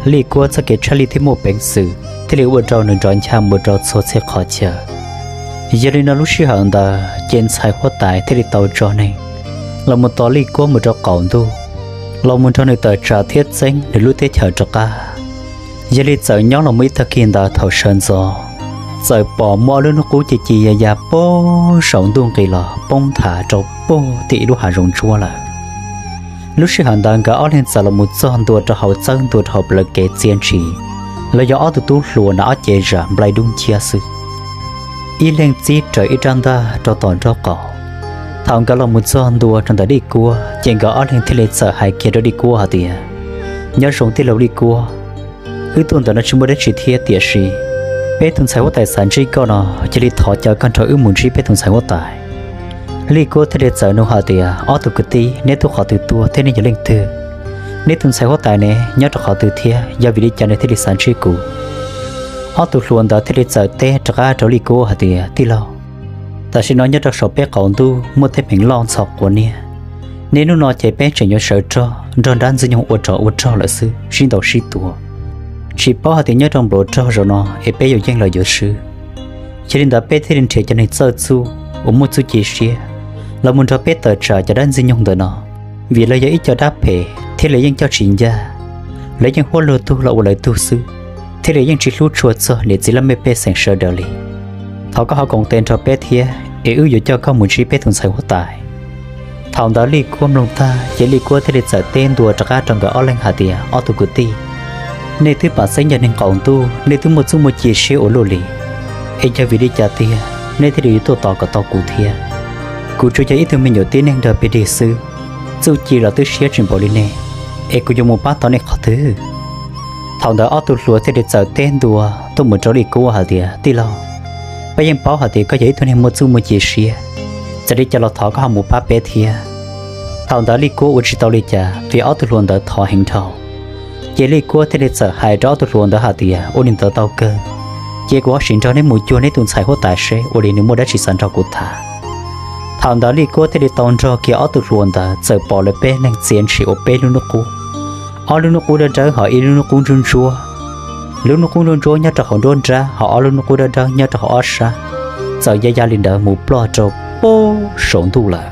Lij Kuab txoj kev tshaj lij thiab muaj peev xwm thiaj li ua rau nws nrov ncha mus rau txhua txhia qhov chaw. Yog li no lub sij hawm ntawd ces ntxhais huab tais thiaj li tau tso neeg los mus tos Lij Kuab mus rau qaum ntuj, los mus nrog nws tawm tsam thiab txeeb nws lub teb chaws rov qab. Yog li txawm nyob los mus ib tag kis ntawd thaum sawv ntxov, txawm pom muaj ob lub hnub qub ci ci ya ya puag saum ntuj nqis los poob nthav rau puag tim ib lub hav zoov ntsuab lawm. Lub sij hawm ntawd nkawd ob leeg txawm los mus txog ntua rau hauv, txawb ntua rau hauv plawv kev txiav ntshis, los yog ob tug tub hluas na ob cev zam nplai dub nciab xwb, ib leeg txib rawv ib rab ntaj rau tom nraub qaum. Thaum nkawd los mus txog ntua rau ntawm Lij Kuab ces nkawd ob leeg thiaj li txawm hais kiag rau Lij Kuab hais tias, Nyob zoo tij laug Lij Kuab, wb tuaj ntawm no tsis muaj dab tsi thiab, tiam sis peb tus ntxhais huab tais xav ntsib koj no, cia li thov caw koj nrog wb mus ntsib peb tus ntxhais huab tais. Lij Kuab thiaj li txawm nug hais tias, Ob tug kwv tij, neb tuaj qhov twg tuaj thiab neb yog leej twg? Neb tus ntxhais huab tais ne nyob rau qhov twg thiab yog vim li cas nws thiaj li xav ntsib kuv? Ob tug hluas ntawd thiaj li txawm teb rov qab rau Lij Kuab hais tias, Tij laug, tam sim no nyob rau saum peb qaum ntuj muaj tej meem loj ntxhov quav niab. Niaj hnub no ces peb tseem yuav sawv rog nrog dab Ntxwg Nyoog ua tsov ua rog lawm xwb, sib ntaus sib tua. Tsis paub hais tias nyob rau npluav rog zaum no es peb yuav yeej los yuav swb. Yog li ntawd peb thiaj li nrhiav cov neeg txawj txuj uas muaj txuj ci siab los mus nrog peb tawm tsam cov dab Ntxwg Nyoog ntawm no, vim lawv yog ib co dab phem thiab lawv yeej coj tsis ncaj. Lawv yeej huab luag tug los ua lawv tug xwb, thiab lawv yeej tsis hlub tshua txog niam txiv laj mej pej xeem sawv daws li. Thov koj ho koom tes nrog peb thiab es wb yuav coj koj mus ntsib peb tus ntxhais huab tais. Thaum ntawd Lij Kuab mloog tag ces Lij Kuab thiaj li txawm teb ntua rov qab rau nkawd ob leeg hais tias, Ob tug kwv tij, nej twb pam xeeb yog neeg qaum ntuj, nej twb muaj txuj muaj ci siab ua luaj li, es yog vim li cas tiag nej thiaj li yuav tuaj tos kom tau kuv thiab? Kuv tsuas yog ib tug me nyuam tib neeg nrog peb dig xwb, txuj ci los twb siab tsis npaum li nej, es kuv yuav mus pab tau nej qhov twg? Thaum ntawd ob tug hluas thiaj li txawm teb ntua tuaj mus rau Lij Kuab hais tias, Tij laug, peb yeej paub hais tias koj yog ib tug neeg muaj txuj muaj ci siab, txawm li cas los thov koj ho mus pab peb thiab. Thaum ntawd Lij Kuab ua tsis tau li cas vim ob tug hluas ntawd thov heev dhau. Ces Lij Kuab thiaj li txawm hais rau ob tug hluas ntawd hais tias, Ua li ntawd tau kawg, ces kuv ho sim nrog neb mus cuag neb tus ntxhais huab tais seb ua li nws muaj dab tsi xav nrog kuv tham. Thaum ntawd Lij Kuab thiaj li tau nrog kiag ob tug hluas ntawd txawm pom lawv peb leeg txiav ntshis ua peb lub hnub qub, ob lub hnub qub dawb dawb ho ib lub hnub qub ntsuab ntsuab. Lub hnub qub ntsuab ntsuab nyob rau hauv nruab nrab ho ob lub hnub qub dawb dawb nyob rau hauv ob sab, txawm ya ya li ntawd mus ploj rau puag saum ntuj lawm.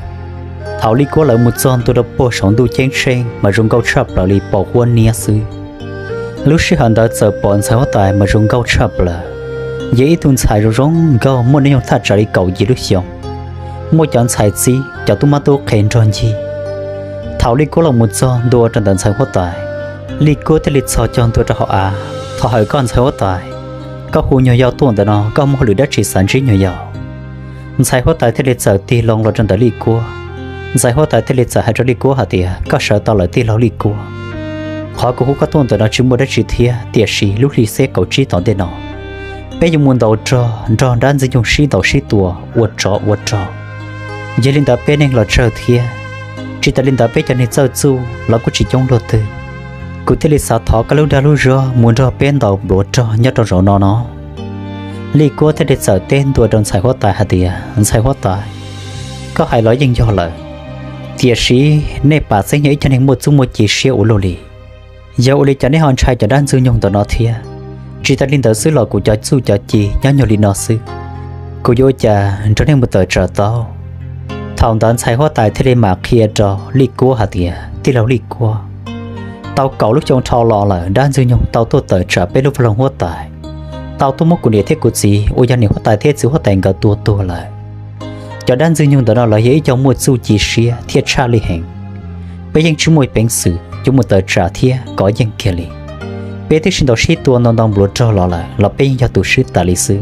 Thaum Lij Kuab lawv mus txog ntua rau puag saum ntuj ceeb tsheej mas zoo nkauj tshaj plaws li, pom huab niab xwb. Lub sij hawm ntawd txawm pom ntxhais huab tais mas zoo nkauj tshaj plaws, yog ib tug ntxhais zoo zoo nkauj muaj hnub nyoog thaj tsam li kaum yim lub xyoo, muaj cov ntxhais txib cov tub mab tub qhe nrog ncig. Thaum Lij Kuab los mus txog ntua rau ntawm ntxhais huab tais, Lij Kuab thiaj li txhos caug ntua rau hauv av, Thov hawm koj ntxhais huab tais, koj hu nyuag yau tuaj ntawm no koj muaj hauj lwm dab tsi xav ntsib nyuag yau? Ntxhais huab tais thiaj li txawm tig loo los rau ntawm Lij Kuab. Ntxhais huab tais thiaj li txawm hais rau Lij Kuab hais tias, Koj sawv tau lawm tij laug Lij Kuab. Qhov kuv hu koj tuaj ntawm no tsis muaj dab tsi thiab, tiam sis lub hli xiab kaum tsib tom ntej no peb yuav mus ntaus rog nrog dab Ntxwg Nyoog sib ntaus sib tua ua tsov ua rog. Yog li ntawd peb neeg los tsawg thiab, tsis tas li ntawd peb cov neeg txawj txuj los kuj tsis coob luaj twg. Kuv thiaj li xav thov koj lub dag lub zog mus nrog peb ntaus npluav rog nyob rau zaum no no. Lij Kuab thiaj li txawm teb ntua rau ntxhais huab tais hais tias, Ntxhais huab tais, koj hais los yeej yog lawm, tiam sis nej pam xeeb yog ib co neeg muaj txuj muaj ci siab ua luaj li. Yog ua li cas neb ho ntshai cov dab Ntxwg Nyoog ntawm no thiab? Tsis tas li ntawd xwb los kuv cov txuj cov ci nyob nyuag li no xwb, kuv yuav ua cas nrog nej mus tawm tsam tau? Thaum ntawd ntxhais huab tais thiaj li mam qhia rau Lij Kuab hais tias, Tij laug Lij Kuab, tau kaum lub xyoo dhau los lawm dab Ntxwg Nyoog tau tuaj tawm tsam peb lub vaj loog huab tais, tau tuaj muab kuv niam thiab kuv txiv uas yog niam huab tais thiab txiv huab tais nkawd tua tuag lawm. Cov dab Ntxwg Nyoog ntawm no lawv yog ib co muaj txuj ci siab thiab tshaj lij heev. Peb yeej tsis muaj peev xwm yuav mus tawm tsam thiab kov yeej kiag li. Peb twb sib ntaus sib tua ntau ntau npluav rog los lawm los peb yeej yog tus swb tas li xwb.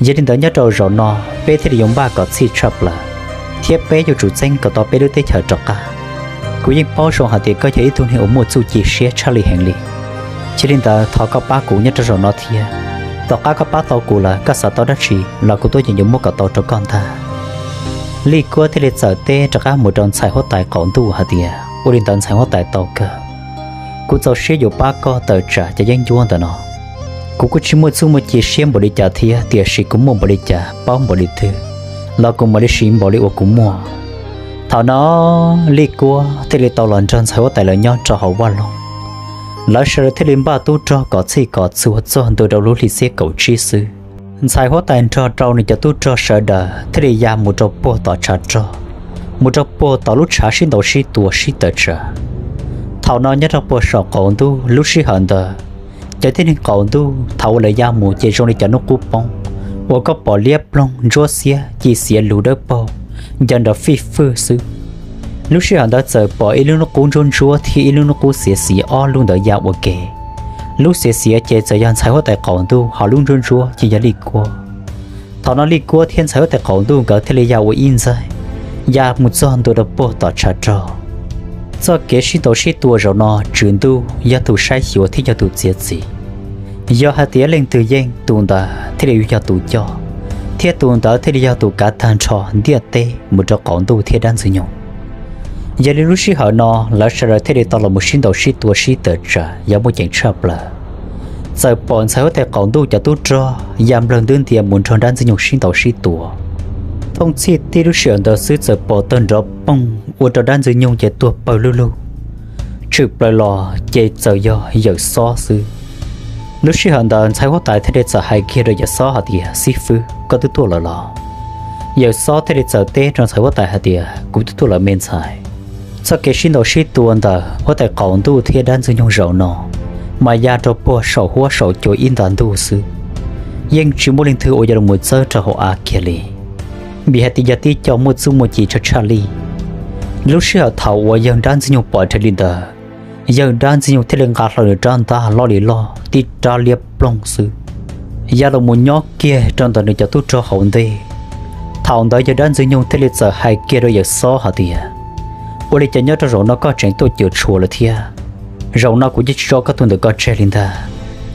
Yog li ntawd nyob rau zaum no peb thiaj li yuav npaj kom txhij tshaj plaws, thiab peb yuav tsum txeeb kom tau peb lub teb chaws rov qab. Kuv yeej paub zoo hais tias koj yog ib tug neeg uas muaj txuj ci siab tshaj lij heev li. Yog li ntawd thov koj pab kuv nyob rau zaum no thiab. Tom qab koj pab tau kuv lawm koj xav tau dab tsi los kuv tuaj yeem yuav muab kom tau rau koj ntag. Lij Kuab thiaj li txawm teb rov qab mus rau ntxhais huab tais qaum ntuj hais tias, Ua li ntawd ntxhais huab tais tau kawg, kuv txaus siab yuav pab koj tawm tsam cov yeeb ncuab ntawm no. Kuv kuj tsis muaj txuj muaj ci siab npaum li cas thiab, tiam sis kuv muaj npaum li cas paub npaum li twg los kuv mam li siv npaum li uas kuv muaj. Thaum no Lij Kuab thiaj li tau los nrog ntxhais huab tais lawv nyob rau hauv vaj loog. Lawv sawv daws thiaj li npaj tub rog kom txhij kom txhua txog ntua rau lub hli xiab kaum tsib xwb. Ntxhais huab tais nrog rau nws cov tub rog sawv daws thiaj li ya mus rau puag tom tshav rog, mus rau puag tom lub tshav sib ntaus sib tua sib tawm tsam. Thaum no nyob rau puag saum qaum ntuj lub sij hawm ntawd, cov tib neeg qaum ntuj thaum uas lawv ya mus ces zoo li cov hnub qub poob, uas koj pom liab ploog ntsuab xiab ci xiav lug dawb paug, ncaws nrov fij fwj xwb. Lub sij hawm ntawd txawm pom ib lub hnub qub ntsuab ntsuab thiab ib lub hnub qub xiav xiav ob lub ntawd ya ua ke. Lub xiav xiav ces txawm yog ntxhais huab tais qaum ntuj, ho lub ntsuab ntsuab ces yog Lij Kuab. Thaum no Lij Kuab thiab ntxhais huab tais qaum ntuj nkawd thiaj li ya ua ib ntxaig, ya mus txog ntua rau puag tom tshav rog. Txoj kev sib ntaus sib tua zaum no Tswv Ntuj yog tus saib xyuas thiab yog tus txiav txim. Yog hais tias leej twg yeej, tus ntawd thiaj li yog tus coj, thiab tus ntawd thiaj li yog tus kav tag nrho ntiaj teb mus rau qaum ntuj thiab dab ntxwg nyoog. Yog li lub sij hawm no lawv sawv daws thiaj li tau los mus sib ntaus sib tua sib tawm tsam yog muaj ceem tshaj plaws. Txawm pom ntxhais huab tais qaum ntuj cov tub rog ya nplawg ntub ntias mus nrog dab ntxwg nyoog sib ntaus sib tua. Thooj txhij tib lub sij hawm ntawd xwb txawm pom tawg nrov poog ua rau dab ntxwg nyoog ces tuag pawg lug lug. Tshwm plaws los ces txawm yog Yawm Xob xwb. Lub sij hawm ntawd ntxhais huab tais thiaj li txawm hais kiag rau Yawm Xob hais tias, Xib fwb, koj twb tuaj lawm los? Yawm Xob thiaj li txawm teb rau ntxhais huab tais hais tias, Kuv twb tuaj lawm me ntxhais. Txoj kev sib ntaus sib tua ntawm huab tais qaum ntuj thiab dab ntxwg nyoog zaum no mas ya rau puag saum huab saum cua ib nta ntuj xwb, yeej tsis muaj leej twg uas yuav los mus txawb rau hauv av kiag li. Vim hais tias yog tib co muaj txuj muaj ci tshaj tshaj li. Lub sij hawm thaum uas yawg dab ntxwg nyoog pom dheev li ntawd, yawg dab ntxwg nyoog thiaj li nqa hlo nws rab ntaj loj li loj tib rab liab ploog xwb, ya los mus nyob kiag rau ntawm nws cov tub rog hauv ntej. Thaum ntawd yawg dab ntxwg nyoog thiaj li txawm hais kiag rau Yawm Xob hais tias, Ua li cas nyob rau zaum no koj tseem tuaj cuam tshuam lawm thiab? Zaum no kuv yeej tsis tso koj tus ntawm ko tseg li ntag.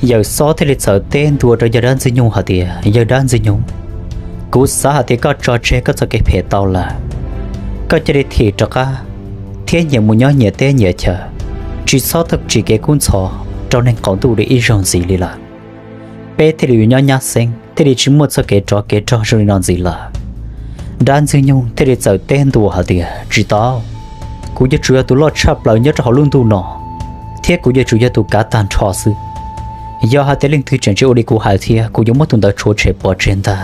Yawm Xob thiaj li txawm teb ntua rau yawg dab ntxwg nyoog hais tias, Yawg dab ntxwg nyoog, kuv xav hais tias koj tso tseg koj txoj kev phem tau lawm. Koj cia li thim rov qab thiab nyias mus nyob nyias teb nyias chaw, tsis txhob tau tsim kev kub ntxhov rau neeg qaum ntuj li ib zaug ntxiv li lawm. Peb thiaj li yuav nyob nyab xeeb, thiaj li tsis muaj txoj kev rov kev rog zoo li no ntxiv lawm. Dab ntxwg nyoog thiaj li txawm teb ntua hais tias, Tsis tau, kuv yuav tsum yog tus loj tshaj plaws nyob rau hauv lub ntuj no, thiab kuv yuav tsum yog tus kav tag nrho xwb. Yog hais tias leej twg tseem tsis ua li kuv hais thiab kuv yuav muab tus ntawd tshuav tshem pov tseg ntag.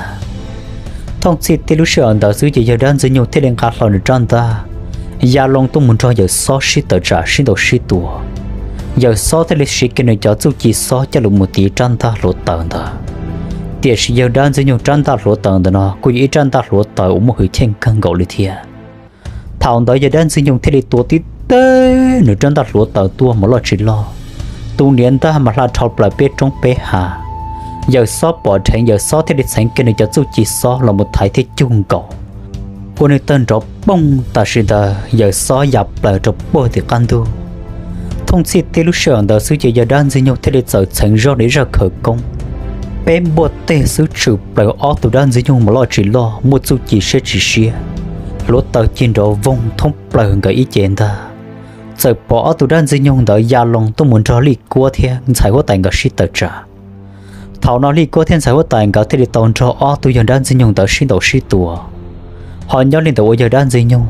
Thooj txhij tib lub sij hawm ntawd xwb ces yawg dab ntxwg nyoog thiaj li nqa hlo nws rab ntaj, ya loo tuaj mus nrog Yawm Xob sib tawm tsam sib ntaus sib tua. Yawm Xob thiaj li siv kiag nws cov txuj ci xob coj los mus tiv rab ntaj hluav taws ntawd. Tiam sis yawg dab ntxwg nyoog rab ntaj hluav taws ntawm no kuj yog ib rab ntaj hluav taws uas muaj hwj chim kawg nkaus li thiab. Thaum ntawd yawg dab ntxwg nyoog thiaj li tua tib teg nws rab ntaj hluav taws tuaj mas loj tsis loj, tus niam ntaj mas hla dhau plaws peb roob peb hav. Yawm Xob pom dheev, Yawm Xob thiaj li txheev kiag nws cov txuj ci xob los mus thaiv thiab cug nkaus, ua nws tawg nrov poog. Tam sim ntawd Yawm Xob ya plaws rau puag tim qab ntug. Thooj txhij tib lub sij hawm ntawd xwb ces yawg dab ntxwg nyoog thiaj li txawm txheev zog nws ib zaj khawv koob, peb npuaj teg xwb tshwm plaws ob tug dab ntxwg nyoog mas loj tsis loj muaj txuj ci siab tsis siab, hluav taws cig nrov voog thoob plaws nkawd ib ce ntag. Txawm pom ob tug dab ntxwg nyoog ntawd ya loo tuaj mus nrog Lij Kuab thiab ntxhais huab tais nkawd sib tawm tsam. Thaum no Lij Kuab thiab ntxhais huab tais nkawd thiaj li tau nrog ob tug yawg dab ntxwg nyoog ntawd sib ntaus sib tua. Ho nyob li ntawm uas yawg dab ntxwg nyoog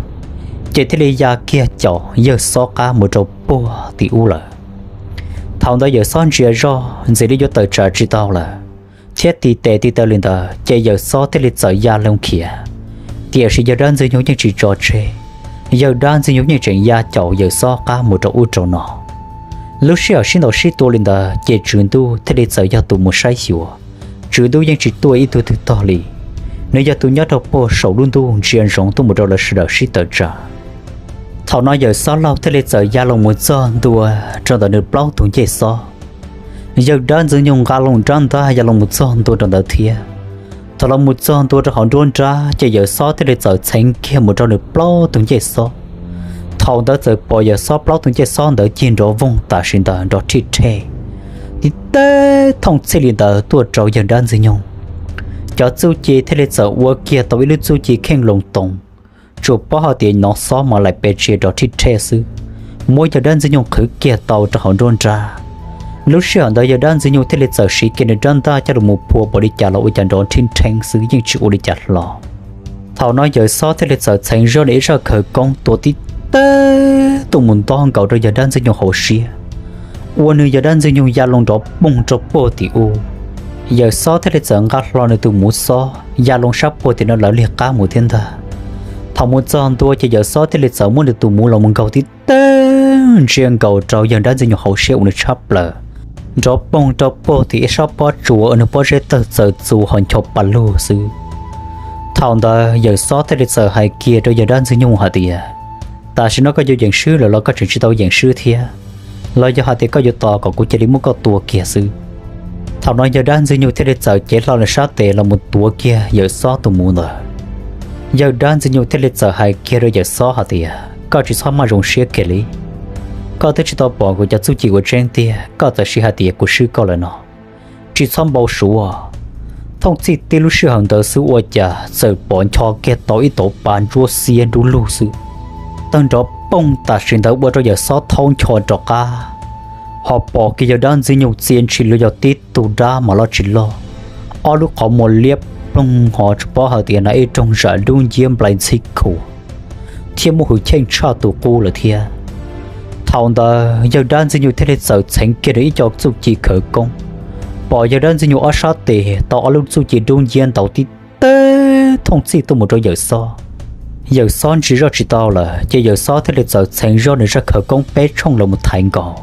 ces thiaj li ya kiag caum yawg Xob qab mus rau puag tim ub lawm. Thaum ntawd Yawm Xob ntsia zoj ntxim li yuav tawm tsam tsis tau lawm, thiab tiv tes tiv taw li ntawd ces Yawm Xob thiaj li txawm ya loo khiav. Tiam sis yawg dab ntxwg nyoog yeej tsis tso tseg, yawg dab ntxwg nyoog yeej tseem ya caum Yawm Xob qab mus rau ub rau no. Lub sij hawm sib ntaus sib tua li ntawd ces Tswv Ntuj thiaj li txawm yog tus mus saib xyuas. Tswv Ntuj yeej tsis tuaj ib tug twg tog li, nws yog tus nyob rau puag saum lub ntuj ntsia ntsoov tuaj mus rau lawv sawv daws sib tawm tsam. Thaum no Yawm Xob Laug thiaj li txawm ya loo mus txog ntua rau ntawm nws plaub tug ncej xob. Yawg dab ntxwg nyoog nqa loo rab ntaj ya loo mus txog ntua rau ntawd thiab. Thaum los mus txog ntua rau hauv nruab nrab ces Yawm Xob thiaj li txawm txheev kiag mus rau nws plaub tug ncej xob. Thaum ntawd txawm pom Yawm Xob plaub tug ncej xob ntawd cig nrov voog tam sim ntawd nrov rhij rhej, tib teg thooj txhij li ntawd tuaj rau yawg dab ntxwg nyoog. Cov txuj ci thiaj li txawm ua kiag tau ib lub txuj ci kheej loo toov, tsuas paub hais tias nov xob mas laim pes tsia nrov rhij rhej xwb, muab yawg dab ntxwg nyoog qhwv kiag tau rau hauv nruab nrab. Lub sij hawm ntawd yawg dab ntxwg nyoog thiaj li txawm siv kiag nws rab ntaj coj los mus phua npaum li cas los ua cas nrov rhij rheeb xwb yeej tsis ua li cas hlo. Thaum no Yawm Xob thiaj li txawm txheev zoj nws ib zaj khawv koob tua tib teg tuaj mus nto nkaus rau yawg dab ntxwg nyoog hauv siab, ua nws yawg dab ntxwg nyoog ya loo nrov poog rau puag tim ub. Yawm Xob thiaj li txawm nqa hlo nws tus muv Xob ya loo sab puag tim no lawv li qab mus thiab ntag. Thaum mus txog ntua ces Yawm Xob thiaj li txawm muab nws tus muv los mus nkaug tib teg ntsia nkaus rau yawg dab ntxwg nyoog hauv siab ua nws tshab plaws, nrov poog rau puag tim ib sab pob tsuas uas nws pob zeb tawg txaws txuas ho ncho pa lug xwb. Thaum ntawd Yawm Xob thiaj li txawm hais kiag rau yawg dab ntxwg nyoog hais tias, tam sim no koj yuav yeem swb lawm los koj tseem tsis tau yeem swb thiab, los yog hais tias koj yuav tos kom kuv cia li muab koj tua kiag xwb. Thaum no yawg dab ntxwg nyoog thiaj li txawm cev hlo nws sab tes los mus tuav kiag Yawm Xob tus muv ntawd. Yawg dab ntxwg nyoog thiaj li txawm hais kiag rau Yawm Xob hais tias, koj tsis txhob maj zoo siab kiag li. Koj twb tsis tau pom kuv cov txuj ci ua tseeb tiag, koj txawm sim hais tias kuv swb koj lawm no. Tsis txhob npau suav. Thooj txij tib lub sij hawm ntawd xwb ua cas txawm pom ncho kiag tau ib tauv pa ntsuab xiab nrub lug xwb, tawg nrov poog tam sim ntawd ua rau Yawm Xob thaub ncho rov qab, ho pom kiag yawg dab ntxwg nyoog txia ntshis li yog tib tug dab mas loj tsis loj, ob lub qhov muag liab ploog ho tsis paub hais tias na ib roog zam dub nciab nplai ntxhib khu thiab muaj hwj chim tshaj tus qub lawm thiab. Thaum ntawd yawg dab ntxwg nyoog thiaj li txawm txheev kiag nws ib co txuj ci khawv koob, pom yawg dab ntxwg nyoog ob sab tes tau ob lub txuj ci dub nciab ntaus tib teg thooj txij tuaj mus rau Yawm Xob. Yawm Xob ntsia zoj tsis tau lawm ces Yawm Xob thiaj li txawm txheev zoj nws zaj khawv koob peb tshooj los mus thaiv nkaus,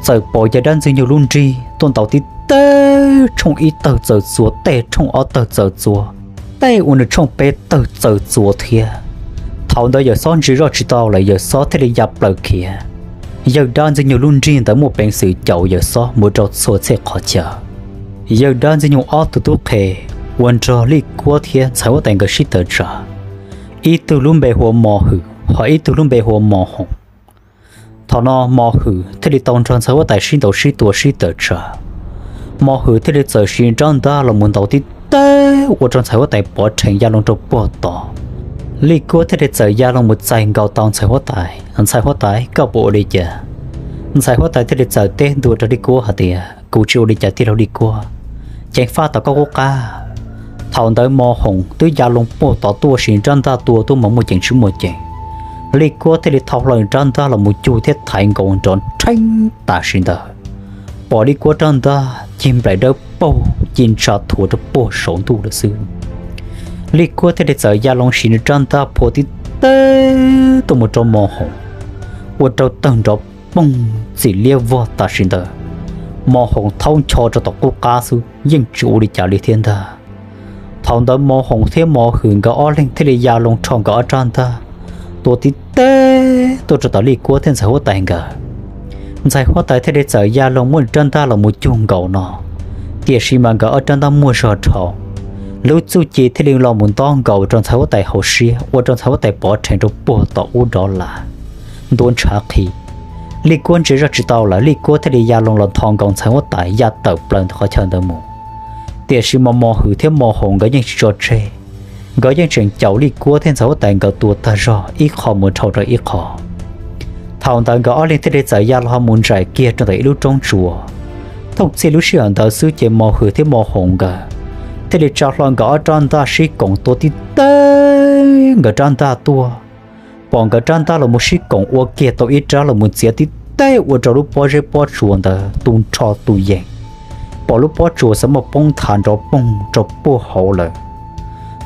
txawm pom yawg dab ntxwg nyoog lub nrig tuaj ntaus tib teg tshooj ib tawg txaws txuas, tej tshooj ob tawg txaws txuas, tej ua nws tshooj peb tawg txaws txuas thiab. Thaum ntawd Yawm Xob ntsia zoj tsis tau lawm, Yawm Xob thiaj li ya plaws khiav. Yawg dab ntxwg nyoog lub nrig ntawd muaj peev xwm caum Yawm Xob mus rau txhua txhia qhov chaw. Yawg dab ntxwg nyoog ob tug tub qhe uas nrog Lij Kuab thiab ntxhais huab tais nkawd sib tawm tsam, ib tug lub npe hu ua Mos Hwm ho ib tug lub npe hu ua Mos Hoom. Thaum no Mos Hwm thiaj li tau nrog ntxhais huab tais sib ntaus sib tua sib tawm tsam. Mos Hwm thiaj li txawm siv rab ntaj los mus ntaus tib teg ua rau ntxhais huab tais pov rhees ya loo rau puag tod. Lij Kuab thiaj li txawm ya loo mus txais nkaus tau ntxhais huab tais, ntxhais huab tais, koj puas ua li cas? Ntxhais huab tais thiaj li txawm teb ntua rau Lij Kuab hais tias, kuv tsis ua li cas tiag lauj Lij Kuab, ceev faj tau koj qub qab. Thaum ntawd Mos Hoom twb ya loo puag tod tuaj siv rab ntaj tua tuaj mas muaj ceem tsis muaj ceem. Lij Kuab thiaj li thau hlo rab ntaj los mus cug thiab thaiv nkaus nrov rheeb tam sim ntawd, pom Lij Kuab rab ntaj cig nplaim dawb paug ci ntsa thuav rau puag saum ntuj lawm xwb. Lij Kuab thiaj li txawm ya loo siv nws rab ntaj phua tib teg tuaj mus rau Mos Hoom, ua rau tawg nrov poog txim liab vog tam sim ntawd. Mos Hoom thaub ncho rau tom qub qab xwb yeej tsis ua li cas li thiab ntag. Thaum ntawd Mos Hoom thiab Mos Hwm nkawd ob leeg thiaj li ya loo rho nkawd ob rab ntaj tua tib teg tuaj rau tom Lij Kuab thiab ntxhais huab tais nkawd. Ntxhais huab tais thiaj li txawm ya loo muab rab ntaj los mus cug nkaus no, tiam sis mas nkawd ob rab ntaj muaj zog dhau. Lub txuj ci thiaj li los mus ntob nkaus rau ntxhais huab tais hauv siab ua rau ntxhais huab tais pov rhees rau puag tom ub dov las, ntua ntshav qhi. Lij Kuab ntsia zoj tsis tau lawm, Lij Kuab thiaj li ya loo los ntho nkaus ntxhais huab tais ya tawm plaws ntawm qhov chaw ntawd mus. Tiam sis mas Mos Hwm thiab Mos Hoom nkawd yeej tsis tso tseg, nkawd yeej tseem caum Lij Kuab thiab ntxhais huab tais nkawd tua tag zog ib qho mus dhau rau ib qho. Thaum ntawd nkawd ob leeg thiaj li txawm ya los ho mus nraim kiag rau ntawm ib lub roob tsuas. Thooj txij lub sij hawm ntawd xwb ces Mos Hwm thiab Mos Hoom nkawd thiaj li tsa hlo nkawd ob rab ntaj sib koom tua tib teg nkawd rab ntaj tuaj. Pom nkawd rab ntaj los mus sib koom ua kiag tau ib rab los mus txiav tib teg ua rau lub pob zeb pob tsuas ntawd tu nrho tu yees, pom lub pob tsuas xav muaj poob nthav nrov poog rau puag hauv lawm.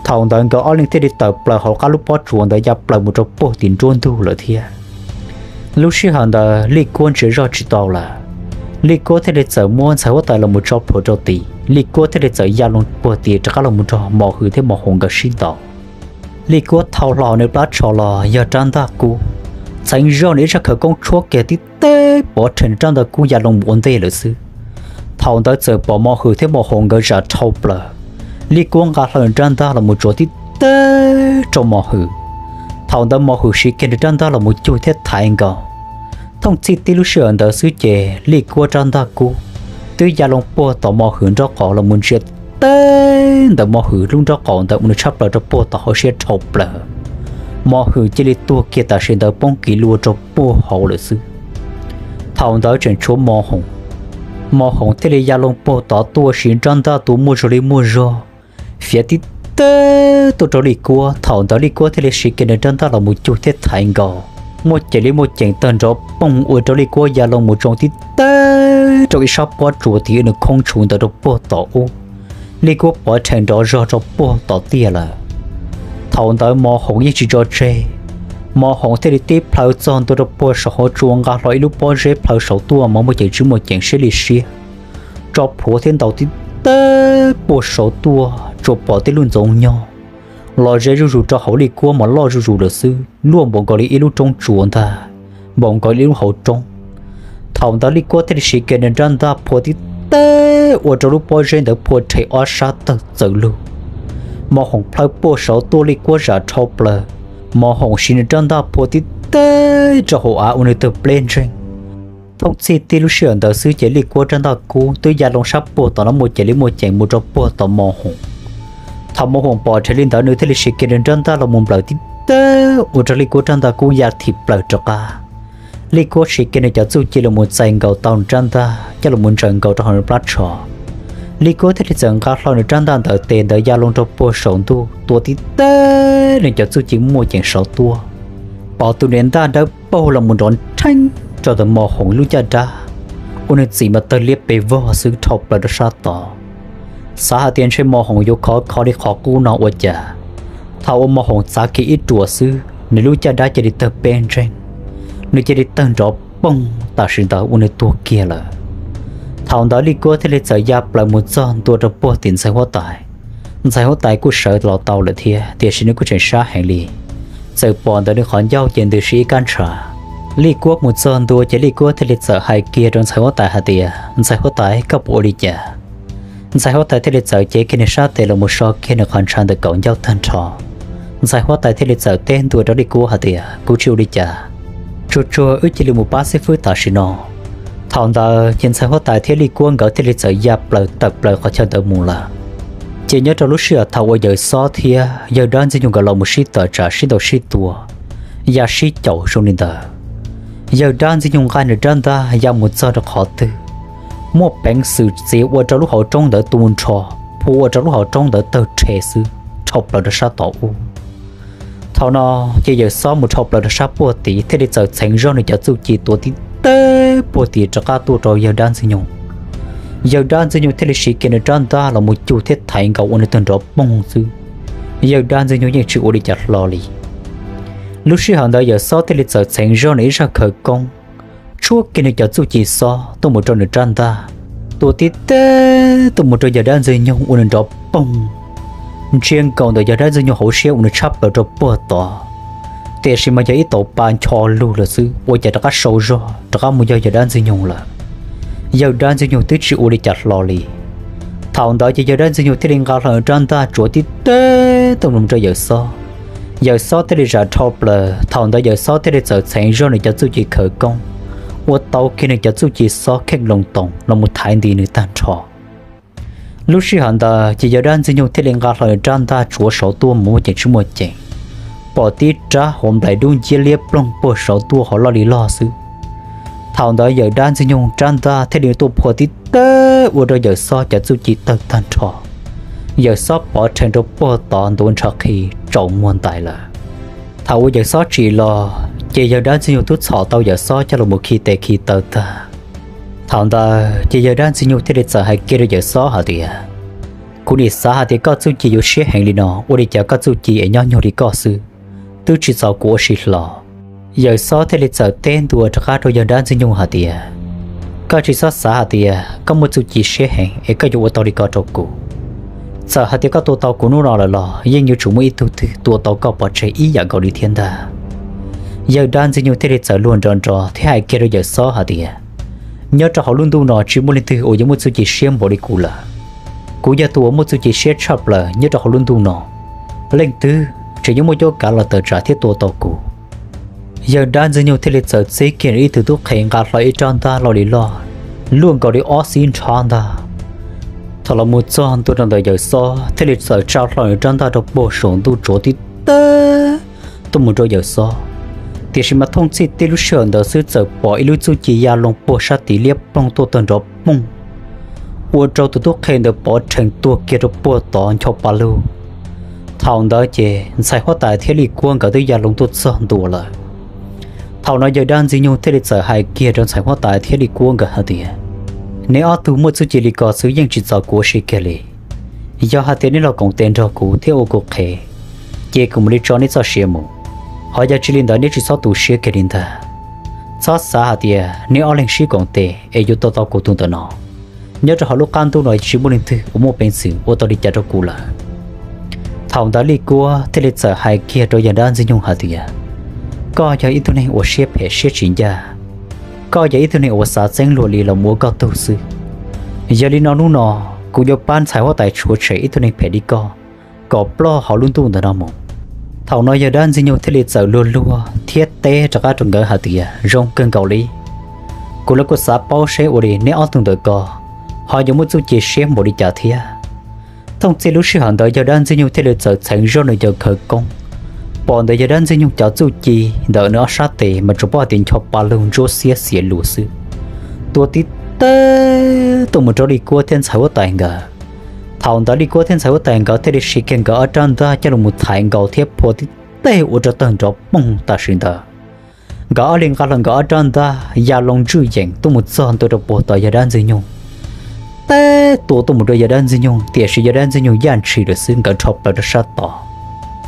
Thaum ntawd nkawd ob leeg thiaj li tawm plaws hauv qab lub pob tsuas ntawd ya plaws mus rau puag tim nruab ntug lawm thiab. Lub sij hawm ntawd Lij Kuab ntsia zoj tsis tau lawm, Lij Kuab thiaj li txawm muab ntxhais huab tais los mus tso plhuav rau tim, Lij Kuab thiaj li txawm ya loo puag tim rov qab los mus nrog Mos Hwm thiab Mos Hoom nkawd sib ntaus. Lij Kuab thau hlo nws plab tsho los yog rab ntaj kub, txheev zoj nws ib zaj khawv koob tshuab kiag tib teg pov rhees nws rab ntaj kub ya loo mus ua ntej lawm xwb. Thaum ntawd txawm pom Mos Hwm thiab Mos Hoom nkawd zam dhau plaws, Lij Kuab nqa hlo nws rab ntaj los mus tsuav tib teg rau Mos Hwm. Thaum ntawd Mos Hwm siv kiag nws rab ntaj los mus cug thiab thaiv nkaus. Thooj txij tib lub sij hawm ntawd xwb ces Lij Kuab rab ntaj kub twb ya loo puag tom Mos Hwm nraub qaum los mus ntsia tib teg ntawm Mos Hwm lub nraub qaum ntawd ua nws tshab plaws rau puag tom hauv siab dhau plaws. Mos Hwm cia li tuag kiag tam sim ntawd poob kiv lua rau puag hauv lawm xwb. Thaum ntawd tseem tshuav Mos Hoom, Mos Hoom thiaj li ya loo puag tod tuaj siv rab ntaj tua muaj zog li muaj zog, fiav tib teg tuaj rau Lij Kuab. Thaum ntawd Lij Kuab thiaj li siv kiag nws rab ntaj los mus cug thiab thaiv nkaus. muaj ceem li muaj ceem tawg nrov poog ua rau Lij Kuab ya loo mus tsoo tib teb rau ib sab pob tsuas tim nws khoob tshuv ntawd rau puag tom ub. Lij Kuab pov rhees nrov zog rau puag tom tiaj lawm. Thaum ntawd Mos Hoom yeej tsis tso tseg, Mos Hoom thiaj li tib plhaw txog ntua rau puag saum hauv tsua nqa hlo ib lub pob zeb plhaw saud tuaj mas muaj ceem tsis muaj ceem siab li siab, tso plhuav thiab ntaus tib teb puag saud tuaj tsuas pom tib lub ntxoov nyoog los ze zuj zus rau hauv Lij Kuab mas loj zuj zus lawm xwb, luaj npaum nkaus li ib lub roob tsuas ntag, npaum nkaus li ib lub hauv roob. Thaum ntawd Lij Kuab thiaj li siv kiag nws rab ntaj phua tib teb ua rau lub pob zeb ntawd phua rhe ob sab tawg txawm lug. Mos Hoom plhaw puag saud tuaj Lij Kuab zam dhau plaws, Mos Hoom siv nws rab ntaj phua tib teb rau hauv av ua nws tawg pleb ntseeg. Thooj txhij tib lub sij hawm ntawd xwb ces Lij Kuab rab ntaj kub twb ya loo sab puag tom no muaj ceem li muaj ceem mus rau puag tom Mos Hoom. Thaum Mos Hoom pom rhe li ntawd nws thiaj li siv kiag nws rab ntaj los mus nplawm tib teb ua rau Lij Kuab rab ntaj kub ya thim plaws rov qab. Lij Kuab siv kiag nws cov txuj ci los mus txais nkaus tau nws rab ntaj coj los mus ntsaws nkaus rau hauv nws plab tsho. Lij Kuab thiaj li txawm nqa hlo nws rab ntaj ntawd tes ntawd ya loo rau puag saum ntuj tua tib teb nws cov txuj ci muaj ceem saud tuaj. Pom tus niam ntaj dawb paug los mus nrov nrheeb rau ntawm Mos Hoom lub caj dab, ua nws txim mas tawg liab pes vog xwb dhau plaws rau sab tod. Xav hais tias ntshe Mos Hoom yuav khov kho li qhov qub no ua cas, thaum uas Mos Hoom txav kiag ib ruam xwb nws lub caj dab cia li tawg peb ntseeg, nws cia li tawg nrov poog tam sim ntawd ua nws tuag kiag lawm. Thaum ntawd Lij Kuab thiaj li txawm ya plaws mus txog ntua rau puag tim ntxhais huab tais. Ntxhais huab tais kuj sawv los tau lawm thiab tiam sis nws kuj tseem sab heev li, txawm pom ntawm nws qhov ncauj ces ntws si ib kab ntshav. Lij Kuab mus txog ntua ces Lij Kuab thiaj li txawm hais kiag rau ntxhais huab tais hais tias, Ntxhais huab tais, koj puas ua li cas? Ntxhais huab tais thiaj li txawm cev kiag nws sab tes los mus so kiag nws qhov ntshav ntawm kaum ncauj tag nrho. Ntxhais huab tais thiaj li txawm teb ntua rau Lij Kuab hais tias, Kuv tsis ua li cas, tsuag tsuag wb cia li mus pab xib fwb tam sim no. Thaum ntawd ces ntxhais huab tais thiab Lij Kuab nkawd thiaj li txawm ya plaws tawm plaws qhov chaw ntawd mus lawm. Ces nyob rau lub sij hawm thaum uas Yawm Xob thiab Yawg Dab Ntxwg Nyoog nkawd los mus sib tawm tsam sib ntaus sib tua, ya sib caum zoo li ntawd, Yawg Dab Ntxwg Nyoog nqa nws rab ntaj ya mus txog rau qhov twg, muaj peev xwm txiav ua rau lub hauv roob ntawd tu nrho, phua ua rau lub hauv roob ntawd tawg rhe xwb, dhau plaws rau sab tod ub. Thaum no ces Yawm Xob mus dhau plaws rau sab puag tid thiaj li txawm txheev zog nws cov txuj ci tua tib teb puag tid rov qab tuaj rau Yawg Dab Ntxwg Nyoog. Yawg Dab Ntxwg Nyoog thiaj li siv kiag nws rab ntaj los mus cug thiab thaiv nkaus ua nws tawg nrov poog xwb. Yawg Dab Ntxwg Nyoog yeej tsis ua li cas hlo li. Lub sij hawm ntawd Yawm Xob thiaj li txawm txheev zog nws ib zaj khawv koob, tshuab kiag nws cov txuj ci xob tuaj mus rau nws rab ntaj, tua tib teb tuaj mus rau Yawg Dab Ntxwg Nyoog ua nws nrov poog, ntsia nkaus ntawm Yawg Dab Ntxwg Nyoog hauv siab ua nws tshab plaws rau puag tod. Tiam sis mas yog ib tauv pa ncho lug lawm xwb ua cas rov qab sau zog rov qab mus yog Yawg Dab Ntxwg Nyoog lawm. Yawg Dab Ntxwg Nyoog twb tsis ua li cas hlo li. Thaum ntawd ces Yawg Dab Ntxwg Nyoog thiaj li nqa hlo nws rab ntaj tsuav tib teb tuaj mus rau Yawm Xob. Yawm Xob thiaj li zam dhau plaws, thaum ntawd Yawm Xob thiaj li txawm txheev zog nws cov txuj ci khawv koob, ua tau kiag nws cov txuj ci xob kheej loo toos los mus thaiv nti nws tag nrho. Lub sij hawm ntawd ces Yawg Dab Ntxwg Nyoog thiaj li nqa hlo nws rab ntaj tsuav saud tuaj mus muaj ceem tsis muaj ceem, pom tib rab hauv nplaim dub nciab liab ploog puag saud tuaj hauv loj li loj xwb. Thaum ntawd Yawm Dab Ntxwg Nyoog rab ntaj thiaj li tuaj phua tib teb ua rau Yawm Xob cov txuj ci tawg tag nrho. Yawm Xob pov rhees rau puag tod ntuav ntshav qhi tsaus muag ntais lawm. Thaum uas Yawm Xob tsim los ces Yawg Dab Ntxwg Nyoog twb txhom tau Yawm Xob coj los mus khi tes khi taw tag. Thaum ntawd ces Yawg Dab Ntxwg Nyoog thiaj li txawm hais kiag rau Yawm Xob hais tias, Kuv nim xav hais tias koj txuj ci yuav siab heev li no, ua li cas koj txuj ci es nyob nyuag li koj xwb, twb tsis txaus kuv ua si hlo. Yawm Xob thiaj li txawm teb ntua rov qab rau Yawg Dab Ntxwg Nyoog hais tias, Koj tsis txhob xav hais tias koj muaj txuj ci siab heev es koj yuav ua tau li ko rau kuv. Txawm hais tias koj tua tau kuv hnub no lawm los yeej yuav tsum muaj ib tug twg tua tau koj pov tseg ib yam nkaus li thiab ntag. Yawg Dab Ntxwg Nyoog thiaj li txawm luag nrov nrov thiab hais kiag rau Yawm Xob hais tias, Nyob rau hauv lub ntuj no tsis muaj leej twg uas yuav muaj txuj ci siab npaum li kuv lawm. Kuv yog tus uas muaj txuj ci siab tshaj plaws nyob rau hauv lub ntuj no. Leej twg tseem yuav muaj cuab kav los tawm tsam thiab tua tau kuv? Yawg Dab Ntxwg Nyoog thiaj li txawm txib kiag nws ib tug tub qhe nqa hlo ib rab ntaj loj li loj, luaj nkaus li ob xib nrhab ntag. Thaum los mus txog ntua rau ntawm Yawm Xob thiaj li txawm tsa hlo nws rab ntaj rau puag saum ntuj tsuav tib teb tuaj mus rau Yawm Xob. Tiam sis mas thooj txhij tib lub sij hawm ntawd xwb txawm pom ib lub txuj ci ya loo puag sab tid liab ploog tuaj tawg nrov poog, ua rau tus tub qhe ntawd pov rhees tuag kiag rau puag tod ncho pa lug. Thaum ntawd ces ntxhais huab tais thiab Lij Kuab nkawd twb ya loo tuaj txog ntua lawm. Thaum no yawg dab Ntxwg Nyoog thiaj li txawm hais kiag rau ntxhais huab tais thiab Li Kuab nkawd hais tias, neb ob tug muaj txuj ci li ko xwb yeej tsis txaus kuv ua si kiag li. Yog hais tias neb los koom tes nrog kuv thiab ua kuv qhev, ces kuv mam li tso neb txoj sia mus. Ho yog tsis li ntawd neb tsis txhob tu siab kiag li ntag. Txhob xav hais tias neb ob leeg sib koom tes es yuav tua tau kuv tus ntawm no, nyob rau hauv lub qab ntuj no tsis muaj leej twg uas muaj peev xwm ua tau li cas rau kuv lawm. Thaum ntawd Li Kuab thiaj li txawm hais kiag rau yawg dab Ntxwg Nyoog hais tias, koj yog ib tug neeg uas siab phem siab tsis ncaj, koj yog ib tug neeg uas xav txeeb luag li los mus ua koj tug xwb. Yog li no hnub no kuv yuav pab ntxhais huab tais tshuav tshem ib tug neeg phem li koj kom ploj hauv lub ntuj ntawm no mus. Thaum no yawg dab Ntxwg Nyoog thiaj li txawm luag luag thiab teb rov qab rau nkawd hais tias, zoo kawg nkaus li. Kuv los kuj xav paub seb ua li neb ob tug ntawm ko ho yuav muaj txuj ci siab npaum li cas thiab. Thooj txij lub sij hawm ntawd yawg dab Ntxwg Nyoog thiaj li txawm txheev zoj nws cov khawv koob. Pom ntawd yawg dab Ntxwg Nyoog cov txuj ci ntawm nws ob sab tes mas tsuas paub hais tias ncho pa lug ntsuab xiab xiav lus xwb, tua tib teg tuaj mus rau Li Kuab thiab ntxhais huab tais nkawd. Thaum ntawd Li Kuab thiab ntxhais huab tais nkawd thiaj li siv kiag nkawd ob rab ntaj coj los thaiv nkaus thiab phua tib teg ua rau tawg nrov poog tam sim ntawd. Nkawd ob leeg nqa hlo nkawd ob rab ntaj ya loo ntswj yeem tuaj mus txog ntua rau puag tom yawg dab Ntxwg Nyoog. Teb tua tuaj mus rau yawg dab Ntxwg Nyoog, tiam sis yawg dab Ntxwg Nyoog yaj ntshis lawm xwb, nkawd nrho plaws rau sab tod.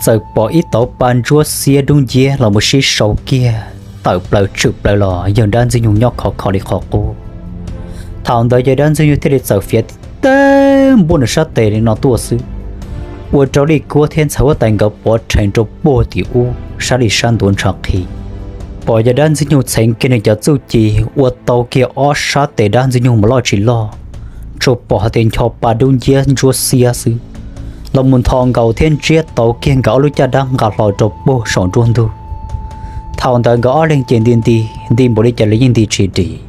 Txawm pom ib tauv pa ntsuab xiab dub nciab los mus sib sau kiag tawm plaws tshwm plaws los yawg dab Ntxwg Nyoog nyob khov kho li qhov qub. Thaum ntawd yawg dab Ntxwg Nyoog thiaj li txawm fiav tib teg npuaj nws sab tes li no tuaj xwb, ua rau Li Kuab thiab ntxhais huab tais nkawd pov rhees rau puag tim ub sab li sab ntuav ntshav qhi. Pom yawg dab Ntxwg Nyoog txheev kiag nws cov txuj ci ua tau kiag ob sab tes dab Ntxwg Nyoog mas loj tsis loj, tsuas pom hais tias ncho pa dub nciab ntsuab xiab xwb, los mus ntho nkaus thiab ntsiab tau kiag nkawd ob lub caj dab nqa hlo rau puag saum nruab ntug. Thaum ntawd nkawd ob leeg ces nti nti nti npaum li cas los yeej nti tsis dim.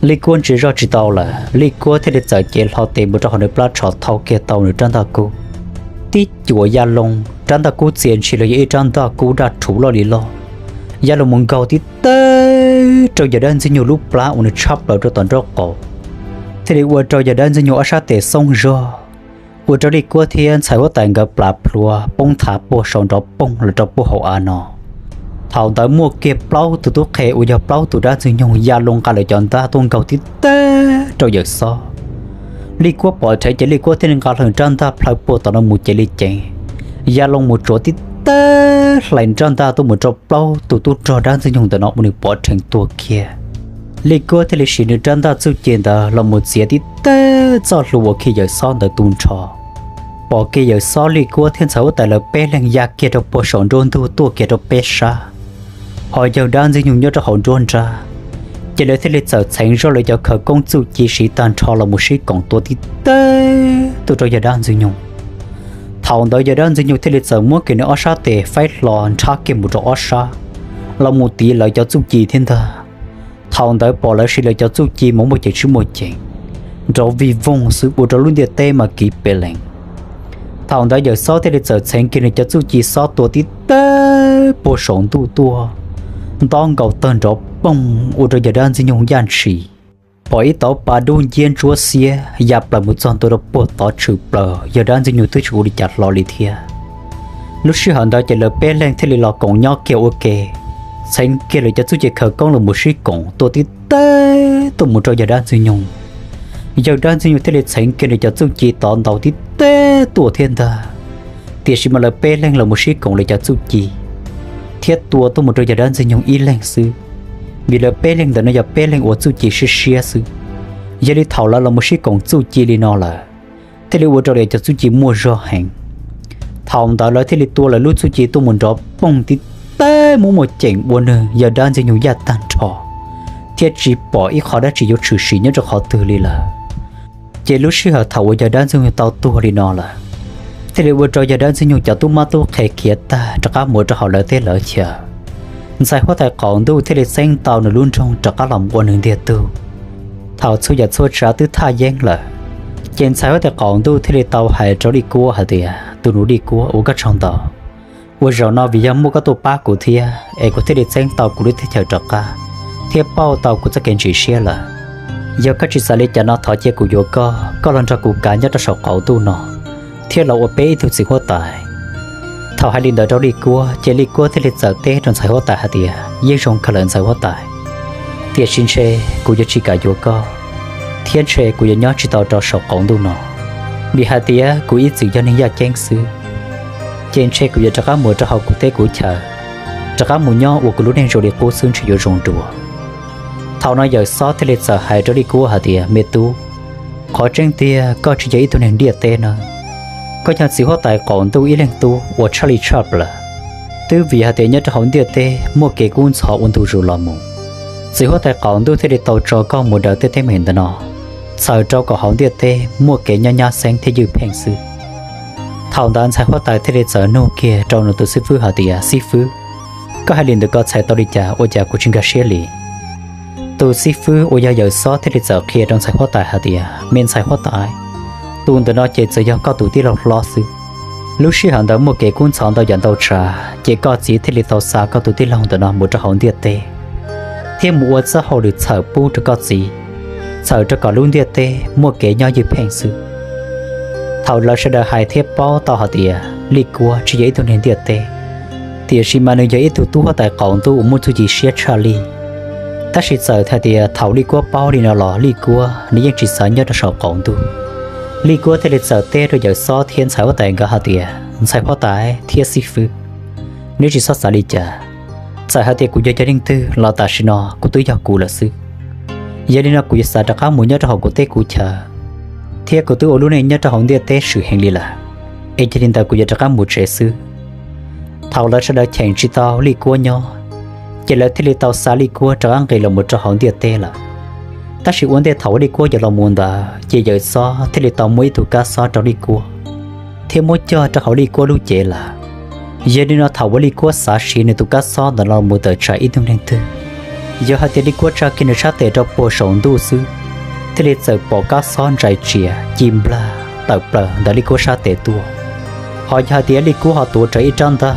Li Kuab ntsia zoj tsis tau lawm, Li Kuab thiaj li txawm cev hlo tes mus rau hauv nws plab tsho thau kiag tau nws rab ntaj kub, tib cuam ya loo, rab ntaj kub txias ntshis los yog ib rab ntaj kub daj rhuv loj li loj, ya loo mus nkaug tib teg rau yawg dab Ntxwg Nyoog lub plab uas nws tshab plaws rau tom nraub qaum, thiaj li ua rau yawg dab Ntxwg Nyoog ob sab tes xoob zog, ua rau Li Kuab thiab ntxhais huab tais nkawd plas plhuav poob thav puag saum nrov poog los rau puag hauv av no. Thaum ntawd muaj kiag plaub tus tub qhe uas yog plaub tus dab Ntxwg Nyoog ya loo nqa lawv cov ntaj tuaj nkaug tib teg rau Yawm Xob. Li Kuab pom dheev ces Li Kuab thiaj li nqa hlo rab ntaj plhaw puag tom no mus cev li ceev, ya loo mus tsuav tib teg hlais rab ntaj tuaj mus rau plaub tus tub rog dab Ntxwg Nyoog ntawm no ua nws pov rhees tuag kiag. Li Kuab thiaj li siv nws rab ntaj txuj ci ntawd los mus txiav tib teg txoj hlua uas khi Yawm Xob ntawd tu nrho. Pom kiag Yawm Xob, Li Kuab thiab ntxhais huab tais lawv peb leeg ya kiag rau puag saum nruab ntug tuaj kiag rau peb sab, ho yawg dab Ntxwg Nyoog nyob rau hauv nruab nrab, ces lawv thiaj li txawm txheev zoj lawv cov khawv koob txuj ci siv tag nrho los mus sib koom tua tib teg tuaj rau yawg dab Ntxwg Nyoog. Thaum ntawd yawg dab Ntxwg Nyoog thiaj li txawm muab kiag nws ob sab tes faib hlo nrhab kiag mus rau ob sab, los mus tiv lawv cov txuj ci thiab ntag. Thaum ntawd pom lawv siv lawv cov txuj ci mus muaj ceem tsis muaj ceem, nrov vij voog xwb ua rau lub ntiaj teb mas kiv pes lees. Thaum ntawd Yawm Xob thiaj li txawm txheev kiag nws cov txuj ci xob tua tib teg puag saum ntuj tuaj, ntob nkaus tawg nrov poog ua rau yawg dab Ntxwg Nyoog yaj ntshis. Pom ib tauv pa dub nciab ntsuab xiab ya plaws mus txog ntua rau puag tod tshwm plaws, yawg dab Ntxwg Nyoog twb tsis ua li cas hlo li thiab. Lub sij hawm ntawd ces lawv peb leeg thiaj li los koom nyob kiag ua ke, txheev kiag lawv cov txuj ci khawv koob los mus sib koom tua tib teg tuaj mus rau yawg dab Ntxwg Nyoog. Yawg dab Ntxwg Nyoog thiaj li txheev kiag nws cov txuj ci tod ntaus tib teg tuaj thiab ntag. Tiam sis mas lawv peb leeg los mus sib koom lawv cov txuj ci thiab tua tuaj mus rau yawg dab Ntxwg Nyoog ib leeg xwb, vim lawv peb leeg ntawm no yog peb leeg uas txuj ci siab siab xwb. Yog li thaum lawv los mus sib koom txuj ci li no lawm, thiaj li ua rau lawv cov txuj ci muaj zog heev. Thaum ntawd lawv thiaj li tua lawv lub txuj ci tuaj mus nrov poog tib teg muaj muaj ceem ua nws yawg dab Ntxwg Nyoog yaj tag nrho, thiab tsis pom ib qho dab tsi yuav tshwm sim nyob rau qhov twg li lawm. Ces lub sij hawm thaum uas yawg dab Ntxwg Nyoog tau tuag li no lawm, thiaj li ua rau yawg dab Ntxwg Nyoog cov tub mab tub qhe khiav tag rov qab mus rau hauv lawv teb lawv chaw. Ntxhais huab tais qaum ntuj thiaj li txeeb tau nws lub nroog rov qab los ua nws ntiag tug. Thaum txhua yam txhua tsav twb thaj yeeb lawm, ces ntxhais huab tais qaum ntuj thiaj li tau hais rau Li Kuab hais tias, tus nus Li Kuab, ua koj tsaug ntau, uas zaum no vim yog muaj koj tuaj pab kuv thiab es kuv thiaj li txeeb tau kuv lub teb chaws rov qab, thiab pauj tau kuv txoj kev ntsim siab lawm. Yog koj tsis xav li cas no thov cia kuv yuav koj, koj los nrog kuv kav nyob rau saum qaum ntuj no, thiab los ua peb ib tug txiv huab tais. Thaum hais li ntawd rau Lij Kuab ces Lij Kuab thiaj li txawm teb rau ntxhais huab tais hais tias, Yeej zoo kawg lawm ntxhais huab tais, tiam sis ntshe kuv yuav tsis kam yuav koj, thiab ntshe kuv yuav nyob tsis tau rau saum qaum ntuj no, vim hais tias kuv ib txwm yog neeg yaj ceeb xwb, ces ntshe kuv yuav rov qab mus rau hauv kuv teb kuv chaw, rov qab mus nyob ua kuv lub neej zoo li qub xwb ntshe yuav zoo dua. Thaum no Yawm Xob thiaj li txawm hais rau Lij Kuab hais tias, Me tub, qhov tseeb tiag koj tsis yog ib tug neeg ntiaj teb na, koj yog txiv huab tais qaum ntuj ib leeg tub uas tshaj li tshaj plaws. Twb vim hais tias nyob rau hauv ntiaj teb muaj kev kub ntxhov ua ntu zus los mus, txiv huab tais qaum ntuj thiaj li tau tso koj mus daws tej teeb meem ntawm no, txhawm rau kom hauv ntiaj teb muaj kev nyob nyab xeeb thiab ywj pheej xwb. Thaum ntawd ntxhais huab tais thiaj li txawm nug kiag rau nws tus xib fwb hais tias, Xib fwb, koj hais li ntawd koj txhais tau li cas ua cas kuv tsis nkag siab li? Tus xib fwb uas yog Yawm Xob thiaj li txawm qhia rau ntxhais huab tais hais tias, Me ntxhais huab tais, tus ntawm no ces txawm yog koj tus tij laug hlob xwb. Lub sij hawm ntawd muaj kev kub ntxhov ntau yam ntau tsav ces koj txiv thiaj li tau xa koj tus tij laug ntawm no mus rau hauv ntiaj teb, thiab mus ua txoj hauj lwm txhawm pub rau koj txiv, txhawm rau kom lub ntiaj teb muaj kev nyob ywj pheej xwb. Thaum lawv sawv daws hais thiab paub tau hais tias Lij Kuab tsis yog ib tug neeg ntiaj teb, tiam sis mas nws yog ib tug tub huab tais qaum ntuj uas muaj txuj ci siab tshaj li. Tab sis txawm hais tias thaum Lij Kuab paub li no los Lij Kuab nws yeej tsis xav nyob rau saum qaum ntuj. Lij Kuab thiaj li txawm teb rau Yawm Xob thiab ntxhais huab tais nkawd hais tias, Ntxhais huab tais thiab xib fwb, neb tsis txhob xav li cas. Txawm hais tias kuv yog cov neeg twg los tam sim no kuv twb yog kuv lawm xwb. Yog li no kuv yuav xav rov qab mus nyob rau hauv kuv teb kuv chaw, thiab kuv twb ua lub neej nyob rau hauv ntiaj teb swm heev li lawm, es yog li ntawd kuv yuav rov qab mus tsev xwb. Thaum lawv sawv daws cheem tsis tau Lij Kuab nyob, ces lawv thiaj li tau xa Lij Kuab rov qab nqis los mus rau hauv ntiaj teb lawm. Tab sis ua ntej thaum uas Lij Kuab yuav los mus ntawd ces Yawm Xob thiaj li tau muab ib tug kab xob rau Lij Kuab, thiab muab cog rau hauv Lij Kuab lub cev lawm. Yog li no thaum uas Lij Kuab xav siv nws tus kab xob ntawd los mus tawm tsam ib tug neeg twg, yog hais tias Lij Kuab tsa kiag nws sab tes rau puag saum ntuj xwb, thiaj li txawm pom kab xob ntsais tsias ci nplag tawm plaws ntawm Lij Kuab sab tes tuaj. Ho yog hais tias Lij Kuab ho tuav rawv ib rab ntaj,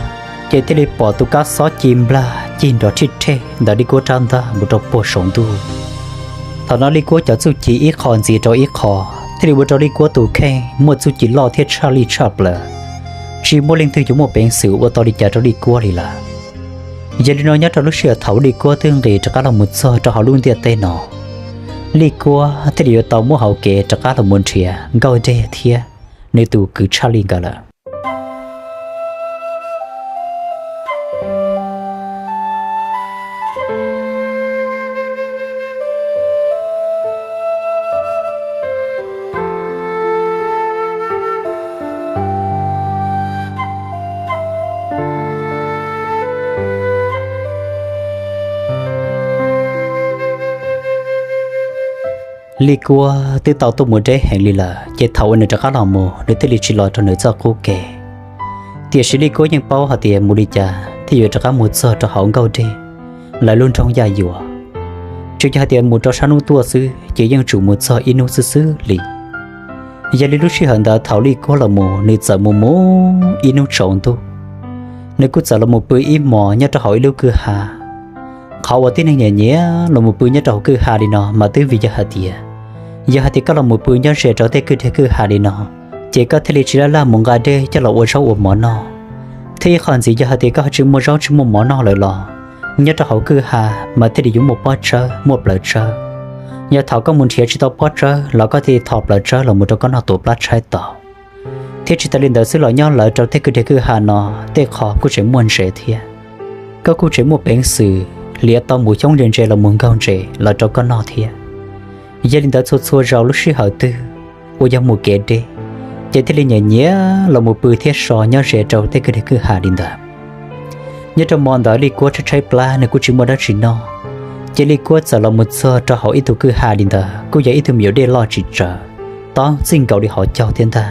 ces thiaj li pom tus kab xob ci nplag cig nrov rhij rhej ntawm Lij Kuab rab ntaj mus rau puag saum ntuj. Thaum no Lij Kuab cov txuj ci ib qho ntxiv rau ib qho, thiaj li ua rau Lij Kuab tus kheej muaj txuj ci loj thiab tshaj li tshaj plaws, tsis muaj leej twg yuav muaj peev xwm ua tau li cas rau Lij Kuab li lawm. Yog li no nyob rau lub sij hawm thaum Lij Kuab twb nqis rov qab los mus txog rau hauv lub ntiaj teb no, Lij Kuab thiaj li yuav tau muab hauv kev rov qab los mus nrhiav Nkauj Dej thiab nws tus kwv Tshaj Lij nkawd lawm. Lij Kuab twb tau tuaj mus deb heev li lawm, ces thaum uas nws rov qab los mus nws thiaj li tsis los rau nws txoj qub kev. Tiam sis Lij Kuab yeej paub hais tias mus li cas thiaj yuav rov qab mus txog rau hauv Nkauj Dej lawv lub nroog Yaj Yuam. Tsuas yog hais tias mus rau sab hnub tuaj xwb ces yeej tsum mus txog ib hnub xwb xwb li. Yog li lub sij hawm ntawd thaum Lij Kuab los mus nws txawm mus mus ib hnub tsaus ntuj, nws kuj txawm los mus pw ib hmos nyob rau hauv ib lub kwj ha. Qhov uas tib neeg nyiam nyiam los mus pw nyob rau hauv kwj ha li no mas twb vim yog hais tias, yog hais tias koj los mus pw nyob ze rau tej kwj deg kwj ha li no, ces koj thiaj li tsis laj laj mus nqa dej coj los ua zaub ua mov noj. Thiab ib qho ntxiv yog hais tias koj ho tsis muaj zaub tsis muaj mov noj lawm los, nyob rau hauv kwj ha mas thiaj li yuav muaj pob tsawb muaj plaws tsawb. Yog thaum koj mus nrhiav tsis tau pob tsawb los koj thiaj li tho plaws tsawb los mus rau koj noj tuav plab tshaib tau. Thiab tsis tas li ntawd xwb los nyob lawv rau tej kwj deg kwj ha no tej qho kuj tseem muaj ntses thiab. Koj kuj tseem muaj peev xwm hliav tau mus xyoob ntse ntse los mus nkaug ntses los rau koj noj thiab. Yog li ntawd txhua txhua zaus lub sij hawm twg uas yog mus kev deb, ces thiaj li nyiam nyiam los mus pw thiab so nyob ze rau tej kwj deg kwj ha li ntawd. Nyob rau hmo ntawd Lij Kuab tshaib tshaib plab nws kuj tsis muaj dab tsi noj, ces Lij Kuab txawm los mus txog rau hauv ib tug kwj ha li ntawd kuj yog ib tug me nyuam dej loj tsis tsawg, tob txij nkaus li hauv caug thiab ntag.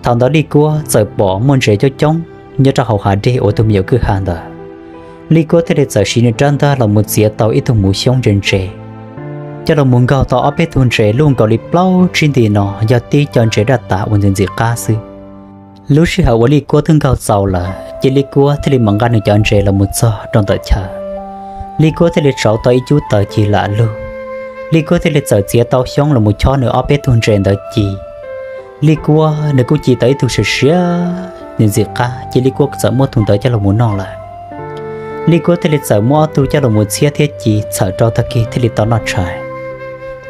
Thaum ntawd Lij Kuab txawm pom muaj ntses coob coob nyob rau hauv hav dej uas tus me nyuam kwj ha ntawd. Lij Kuab thiaj li txawm siv nws rab ntaj los mus txiav tau ib tug muv xyoob ntse ntse, coj los mus nkaug tau ob peb tug ntses luj nkaus li plaub tsib nti no yog tib co ntses daj tas uas ntxim ntxim qab xwb. Lub sij hawm uas Lij Kuab twb nkaug txaus lawm ces Lij Kuab thiaj li mam nqa nws cov ntses los mus txog rau ntawm chaw. Lij Kuab thiaj li tsauv tau ib cub taws ci lam lug. Lij Kuab thiaj li txawm txiav tau xyoob los mus chob nws ob peb tug ntses ntawd ci. Lij Kuab nws kuj ci tau ib tug siav siav nws ntxim qab, ces Lij Kuab txawm muab tus ntawd coj los mus noj lawm. Lij Kuab thiaj li txawm muab ob tug coj los mus txhiab thiab ci txhawm rau tag kis thiaj li tau noj tshais.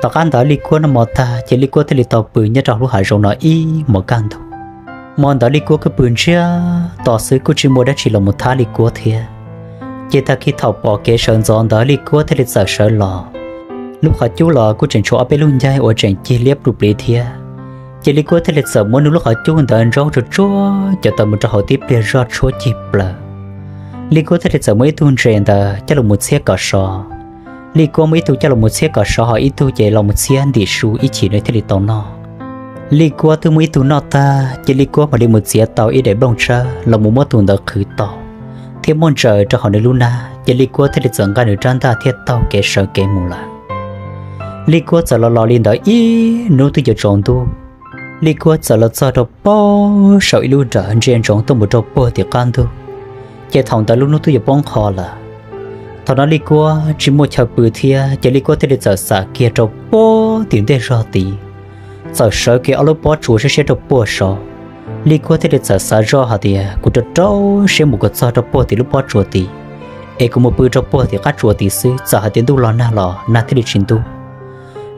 Tom qab ntawd Lij Kuab noj mov tag ces Lij Kuab thiaj li tau pw nyob rau lub hav zoov no ib hmos kaj ntug. Hmo ntawd Lij Kuab kuj pw ntsiag to xwb, kuj tsis muaj dab tsi los mus thab Lij Kuab thiab. Ces tag kis thaum pom kev sawv ntxov ntawd Lij Kuab thiaj li txawm sawv los. Lub qhov cub los kuj tseem tshuav ob peb lub ncaig uas tseem cig liab pluj pliv thiab. Ces Lij Kuab thiaj li txawm muab nws lub qhov cub ntawd ntsaub tsuag tsuag cov taws mus rau hauv tib pliag zoj tshuab cig plaws. Lij Kuab thiaj li txawm muab ib tug ntses ntawd coj los mus txhiab kom sov. Lij Kuab muab ib tug coj los mus txhiab kom sov, ho ib tug ces los mus txhiab ntim su ib chim nws thiaj li tau noj. Lij Kuab twb muab ib tug noj tag ces Lij Kuab mam li mus txiav tau ib daim nplooj tsawb los mus muab tus ntawd qhwv tau thiab muab ntsaws rau hauv nws lub hnab, ces Lij Kuab thiaj li txawm nqa nws rab ntaj thiab taug kev sawv kev mus lawm. Lij Kuab txawm los los li ntawd ib hnub twb yuav tsaus ntuj. Lij Kuab txawm los txog rau pem saum ib lub nrawm ntsia ntsoov tuaj mus rau puag tim qab ntug, ces thaum ntawd lub hnub twb yuav poob qho lawm. Thaum no Lij Kuab tsis muaj chaw pw thiab ces Lij Kuab thiaj li txawm xav kiag rau puag tim ntej zog tid, txawm sawv kiag ob lub pob tsuas siab siab rau puag saud. Lij Kuab thiaj li txawm xav zoj hais tias kuv rau rau siab mus kom txog rau puag tim lub pob tsuas tid, es kuv mus pw rau puag tim qab tsuas tid xwb, txawm hais tias ntuj los nag los nag thiaj li tsis ntub.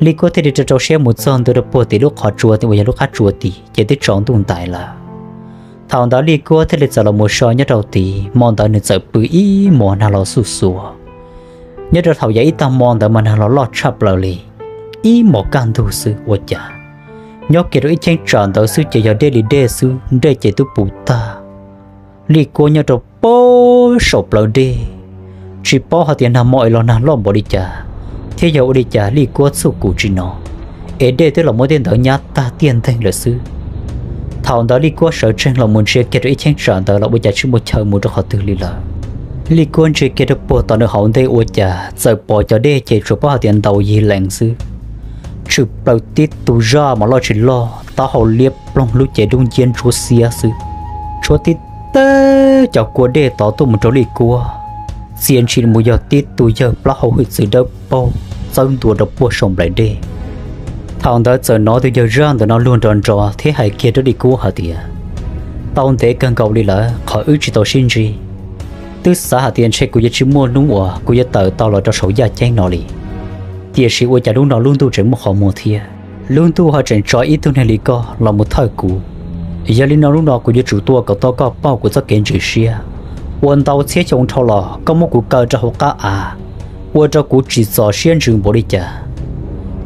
Lij Kuab thiaj li rau rau siab mus txog ntua rau puag tim lub qhov tsua uas yog lub qab tsuas tid ces twb tsaus ntuj ntais lawm. Thaum ntawd Lij Kuab thiaj li txawm los mus so nyob rau tid, hmo ntawd nws txawm pw ib hmos nag los xuj xuav. Nyob rau thaum yav ib tag hmo ntawd mas nag los loj tshaj plaws li, ib hmos kaj ntug xwb ua cas nyob kiag rau ib cheeb tsam ntawd xwb ces yog dej li dej xwb, dej ces twb puv tag. Lij Kuab nyob rau pem saum plawv dej, tsis paub hais tias nag hmo es los nag loj npaum li cas, thiab yog ua li cas Lij Kuab txuj kum tsis hnov, es dej twb los muab tej ntawd nyab tag tiaj nteeg lawm xwb. Thaum ntawd Lij Kuab sawv tsees los mus ntsia kiag rau ib cheeb tsam ntawd los ua cas tsis muaj chaw mus rau qhov twg li lawm. Lij Kuab ntsia kiag rau puag tom nws hauv ntej ua cas txawm pom cov dej ces tsuas paub hais tias ntaus yig lees xwb, tshwm plaws tib tug zaj mas loj tsis loj, taub hau liab ploog, lub cev dub nciab ntsuab xiab xwb, tshuav tib teg cov kua dej tod tuaj mus rau Lij Kuab, txia ntshis mus yog tib tug yawg plaub hau hwj txwv dawb paug txawb ntua rau puag saum nplaim dej. Thaum ntawd txawm hnov tus yawg zaj ntawm no luag nrov nrov thiab hais kiag rau Lij Kuab hais tias, tau ntev kawg nkaus li lawm qhov wb tsis tau sib ntsib. Twb xav hais tias ntshe kuv yuav tsis muaj hnub uas kuv yuav tawm tau los rau saum yaj ceeb no li, tiam sis ua cas hnub no lub ntuj tseem muaj qhov muag thiab, lub ntuj ho tseem tso ib tug neeg li koj los mus thawj kuv. Yog li no hnub no kuv yuav tsum tuaj kom tau koj pauj kuv txoj kev ntxhov siab. Ua ntau txhiab xyoo dhau los koj muab kuv kaw rau hauv qab av, ua rau kuv tsim txom siab ntsws npaum li cas.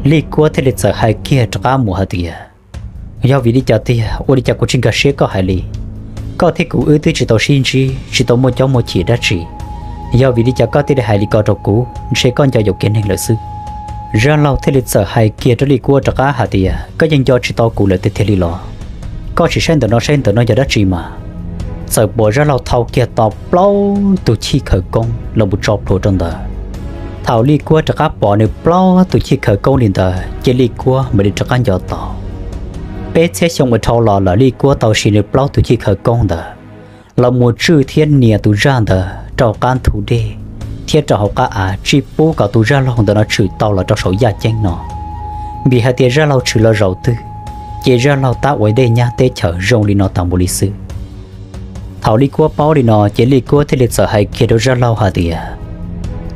Lij Kuab thiaj li txawm hais kiag rov qab mus hais tias, yog vim li cas tiag, ua li cas kuv tsis nkag siab koj hais li? Koj thiab kuv wb twb tsis tau sib ntsib, tsis tau muaj caub muaj chim dab tsi, yog vim li cas koj thiaj li hais li ko rau kuv? Ntshe koj nco yuam kev neeg lawm xwb. Zaj laug thiaj li txawm hais kiag rau Lij Kuab rov qab hais tias, koj yeej nco tsis tau kuv lawm tiag tiag li los? Koj sim saib ntawm no, saib ntawm no yog dab tsi mas. Txawm pom zaj laug thau kiag tau plaub tug chij khawv koob los mus tso plhuav rau ntawd. Thaum Lij Kuab rov qab pom nws plaub tug chij khawv koob li ntawd ces Lij Kuab mam li rov qab nco tau, peb txhiab xyoo uas dhau los lawm Lij Kuab tau siv nws plaub tug chij khawv koob ntawd los mus tswj thiab nias tus zaj ntawd rau qab ntug dej thiab rau hauv qab av, tsis pub kom tus zaj laug ntawm no tshwm tau los rau saum yaj ceeb no. Vim hais tias zaj laug tshwm los zaum twg ces zaj laug tab ua dej nyab teb chaws zoo li no tas npaum li xwb. Thaum Lij Kuab paub li no ces Lij Kuab thiaj li txawm hais kiag rau zaj laug hais tias,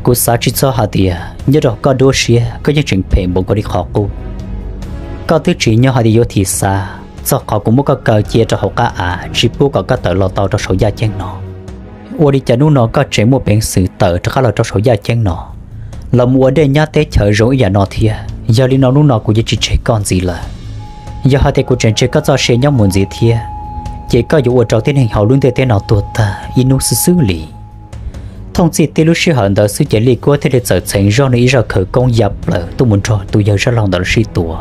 kuv xav tsis txog hais tias nyob rau koj duab siab koj yeej tseem phem npaum nkaus li qhov qub. Koj twb tsim nyog hais tias yuav thim xav txog qhov kuv muab koj kaw cia rau hauv qab av tsis pub kom koj tawm los tau rau saum yaj ceeb no. Ua li cas hnub no koj tseem muaj peev xwm tawm rov qab los rau saum yaj ceeb no los mus ua dej nyab teb chaws zoo ib yam no thiab? Yog li no hnub no kuv yuav tsis tseg koj ntxiv lawm. Yog hais tias kuv tseem tseg koj txoj sia nyob mus ntxiv thiab, ces koj yuav ua rau tib neeg hauv lub ntiaj teb no tuag tag ib hnub xwb xwb li. Thooj txij tib lub sij hawm ntawd xwb ces Lij Kuab thiaj li txawm txheev zoj nws ib zaj khawv koob ya plaws tuaj mus nrog tus yawg zaj laug ntawd sib tua.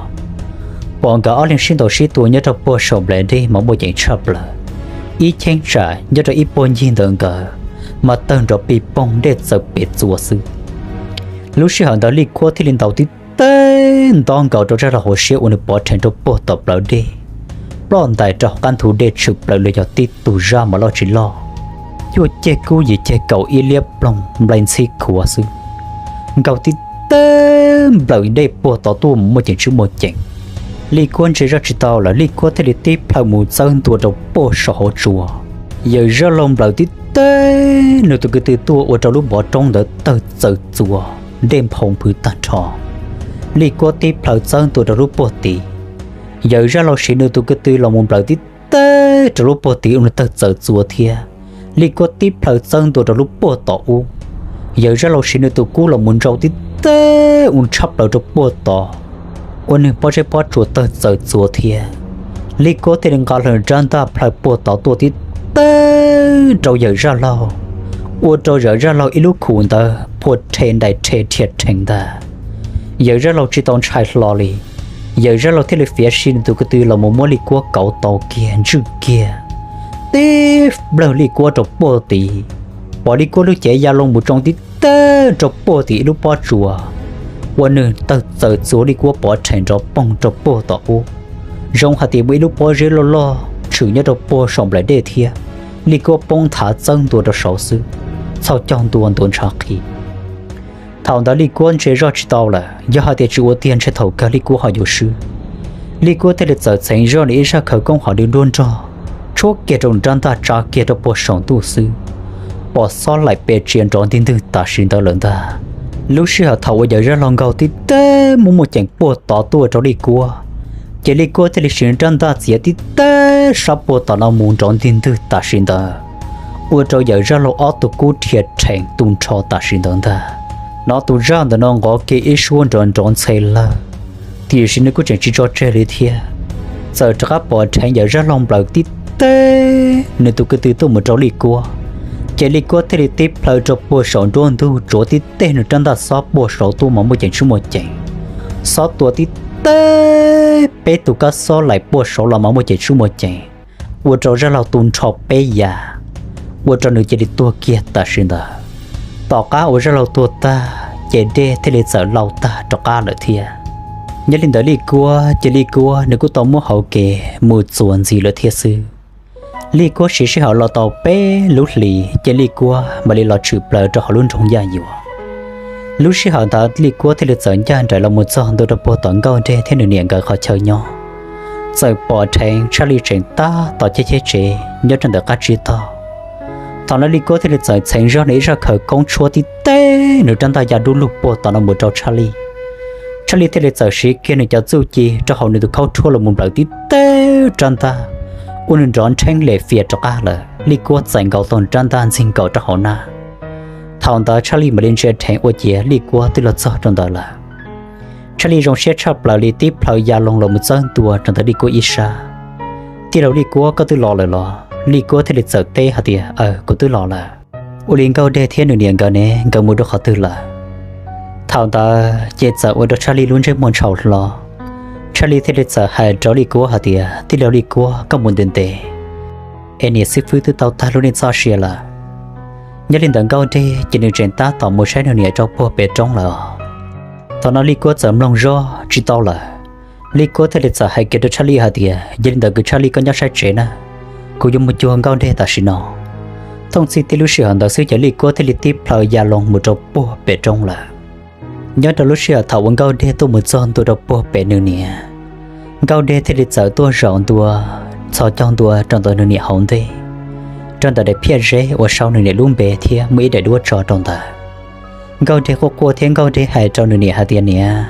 Pom nkawd ob leeg sib ntaus sib tua nyob rau puag saum nplaim dej mas muaj ceem tshaj plaws. Ib cheeb tsam nyob rau ib puag ncig ntawm nkawd mas tawg nrov pig poog, dej txawm pes txuas xwb. Lub sij hawm ntawd Lij Kuab thiaj li ntaus tib teg nto nkaus rau zaj laug hauv siab uas nws pov rhees rau puag tom plawv dej, ploj ntais rau hauv qab ntug dej tshwm plaws los yog tib tug zaj mas loj tsis loj, cuaj ceg kub yim ceg kaum ib liab ploog nplai ntxhib khuav xwb, nkaug tib teg nplawm dej puag tod tuaj mus muaj ceem tsis muaj ceem. Lij Kuab ntsia zoj tsis tau lawm, Lij Kuab thiaj li tib plhaw mus txawb ntua rau puag saum hauv tsua. Yawm Zaj Laug nplawm tib teg nws tus ko tw tuaj ua rau lub npov roob ntawd tawg txaws txuas, dej nphau nphwv tag nrho. Lij Kuab tib plhaw txawb ntua rau lub puag tid. Yawm Zaj Laug siv nws tus ko tw los mus nplawm tib teg rau lub puag tid ua nws tawg txaws txuas thiab. Lij Kuab tib plhaw txawb ntua rau lub puag tom ub. Yawm Zaj Laug siv nws tus kub los mus ntsau tib teg ua tshab plaws rau puag tod, ua nws pob zeb pob tsuas tawg txaws txuas thiab. Lij Kuab thiaj li nqa hlo rab ntaj plhaw puag tod tuaj tib teg rau Yawm Zaj Laug, ua rau Yawm Zaj Laug ib lub khum ntawd phua rhe ntais rhe rhia rhees ntag. Yawm Zaj Laug tsis tau ntshai hlo li. Yawm Zaj Laug thiaj li fiav si nws tus ko tw los mus muab Lij Kuab kauv tau kiag ntswj kiag, tib plawg Lij Kuab rau puag tid. Pom Lij Kuab lub cev ya loo mus tsoo tib teg rau puag tim ib lub pob tsuas, ua nws tawg txaws txuas Lij Kuab pov rhees nrov poog rau puag tom ub. Zoo hais tias muaj ib lub pob zeb loj loj tshwm nyob rau puag saum nplaim dej thiab. Lij Kuab poob nthav txawb ntua rau saud xwb, txhoj caug ntua ntuav ntshav qhi. Thaum ntawd Lij Kuab ntsia zoj tsis tau lawm, yog hais tias tsis ua tiag ntshe thaum kawg Lij Kuab ho yuav swb. Lij Kuab thiaj li txawm txheev zoj nws ib zaj khawv koob hov dwb nruab nrog, tshuab kiag rau nws rab ntaj tsa kiag rau puag saum ntuj xwb, pom xob laim pe tsia nrov ntig ntwg tam sim ntawd lawm ntag. Lub sij hawm thaum uas Yawm Zaj Laug nkaug tib teg muaj muaj ceem puag tod tuaj rau Lij Kuab, ces Lij Kuab thiaj li siv rab ntaj txiav tib teg sab puag tom no mus nrov ntig ntwg tam sim ntawd, ua rau Yawm Zaj Laug ob tug kub rhia rhees tu nrho tam sim ntawd ntag. Hnov tus zaj ntawm no nqov kiag ib suab nrov nrov ntxhe lawg, tiam sis nws kuj tseem tsis tso tseg li thiab, txawm rov qab pov rhees Yawm Zaj Laug nplawm tib teg nws tus ko tw tuaj mus rau Lij Kuab, ces Lij Kuab thiaj li tib plhaw rau puag saum nruab ntug tsuav tib teg nws rab ntaj xob puag saud tuaj mas muaj ceem tsis muaj ceem, xob tua tib teg peb tug kab xob laim puag saud los mas muaj ceem tsis muaj ceem, ua rau Zaj Laug tu nrho peb yam, ua rau nws cia li tuag kiag tam sim ntawd. Tom qab uas Zaj Laug tuag tag ces dej thiaj li txawm laus tag rov qab lawm thiab. Nyob li ntawd Lij Kuab ces Lij Kuab nws kuj tau muab hauv kev mus txuas ntxiv lawm thiab xwb. Lij Kuab siv sij hawm los tau peb lub hlis ces Lij Kuab mam li los tshwm plaws rau hauv lub nroog Yaj Yuam. Lub sij hawm ntawd Lij Kuab thiaj li txawm ncaj nraim los mus txog ntua rau puag tom Nkauj Dej thiab nws niam nkawd qhov chaw nyob, txawm pom dheev Tshaj Lij tseem tab tom cheb cheb tsev nyob rau ntawm qab tsib taug. Thaum no Lij Kuab thiaj li txawm txheev zog nws ib zaj khawv koob tshuab tib teg nws rab ntaj ya dub lug puag tom no mus rau Tshaj Lij. Tshaj Lij thiaj li txawm siv kiag nws cov txuj ci rau hauv nws tus khaub rhuab los mus nplawm tib teg rab ntaj, ua nws nrov nrheeb lem fias rov qab lawm. Lij Kuab txais nkaus tau nws rab ntaj ntxig nkaus rau hauv nab. Thaum ntawd Tshaj Lij mam li ntsia dheev ua ciav Lij Kuab twb los txog rau ntawd lawm. Tshaj Lij zoo siab tshaj plaws li tib plhaw ya loo los mus txawb ntua rau ntawm Lij Kuab ib sab. Tij laug Lij Kuab, koj twb los lawm los? Lij Kuab thiaj li txawm teb hais tias, Aws, kuv twb los lawm. Ua li Nkauj Dej thiab nws niam nkawd ne, nkawd mus rau qhov twg lawm? Thaum ntawd ces txawm ua rau Tshaj Lij lub ntsej muag ntshau hlo. Tshaj Lij thiaj li txawm hais rau Lij Kuab hais tias, Tij laug Lij Kuab, koj mus ntev ntev es niam xib fwb twb tau tag lub neej txoj sia lawm. Nyob li ntawd Nkauj Dej ces nws tseem tab tom mus saib nws niam rau puag pem roob lawm. Thaum no Lij Kuab txawm mloog zoj tsis tau lawm. Lij Kuab thiaj li txawm hais kiag rau Tshaj Lij hais tias, Yog li ntawd kwv Tshaj Lij, koj nyob saib tsev na, kuv yuav mus cuag Nkauj Dej tam sim no. Thooj txhij tib lub sij hawm ntawd xwb ces Lij Kuab thiaj li tib plhaw ya loo mus rau puag pem roob lawm. Nyob rau lub sij hawm thaum uas Nkauj Dej tuaj mus txog ntua rau puag pem nws niam, Nkauj Dej thiaj li txawm tuaj zaum ntua, txhos caug ntua rau ntawm nws niam hauv ntej, rau ntawm daim phiaj zeb uas sau nws niam lub npe thiab muaj ib daim duab tso rau ntawd. Nkauj Dej quaj quaj thiab Nkauj Dej hais rau nws niam hais tias, Niam,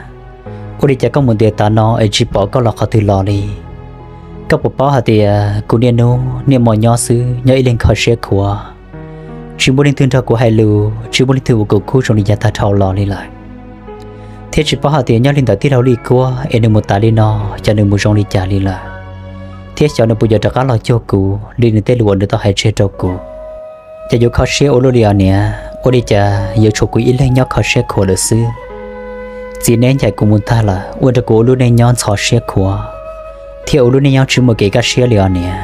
ua li cas koj mus ntev tav no es tsis pom koj los qhov twg los li? Koj puas paub hais tias kuv niaj hnub niaj hmo nyob xwb, nyob ib leeg kho siab khuav, tsis muaj leej twg nrog kuv hais lus, tsis muaj leej twg ua kuv khub zoo li yav tag dhau los li lawm. Thiab tsis paub hais tias nyob li ntawm tij laug Lij Kuab es nws mus tas li no, xyov nws mus zoo li cas li lawm, thiab xyov nws puas yuav rov qab los cuag kuv li nws tej lus uas nws tau hais tseg rau kuv. Ces yuav kho siab ua luaj li os niam, ua li cas yuav tshuav kuv ib leeg nyob kho siab khuav lawm xwb. Txiv neb ncaim kuv mus tag lawm, ua rau kuv ua lub neej nyob ntxhov siab khuav, thiab ua lub neej nyob tsis muaj kev kaj siab li os niam.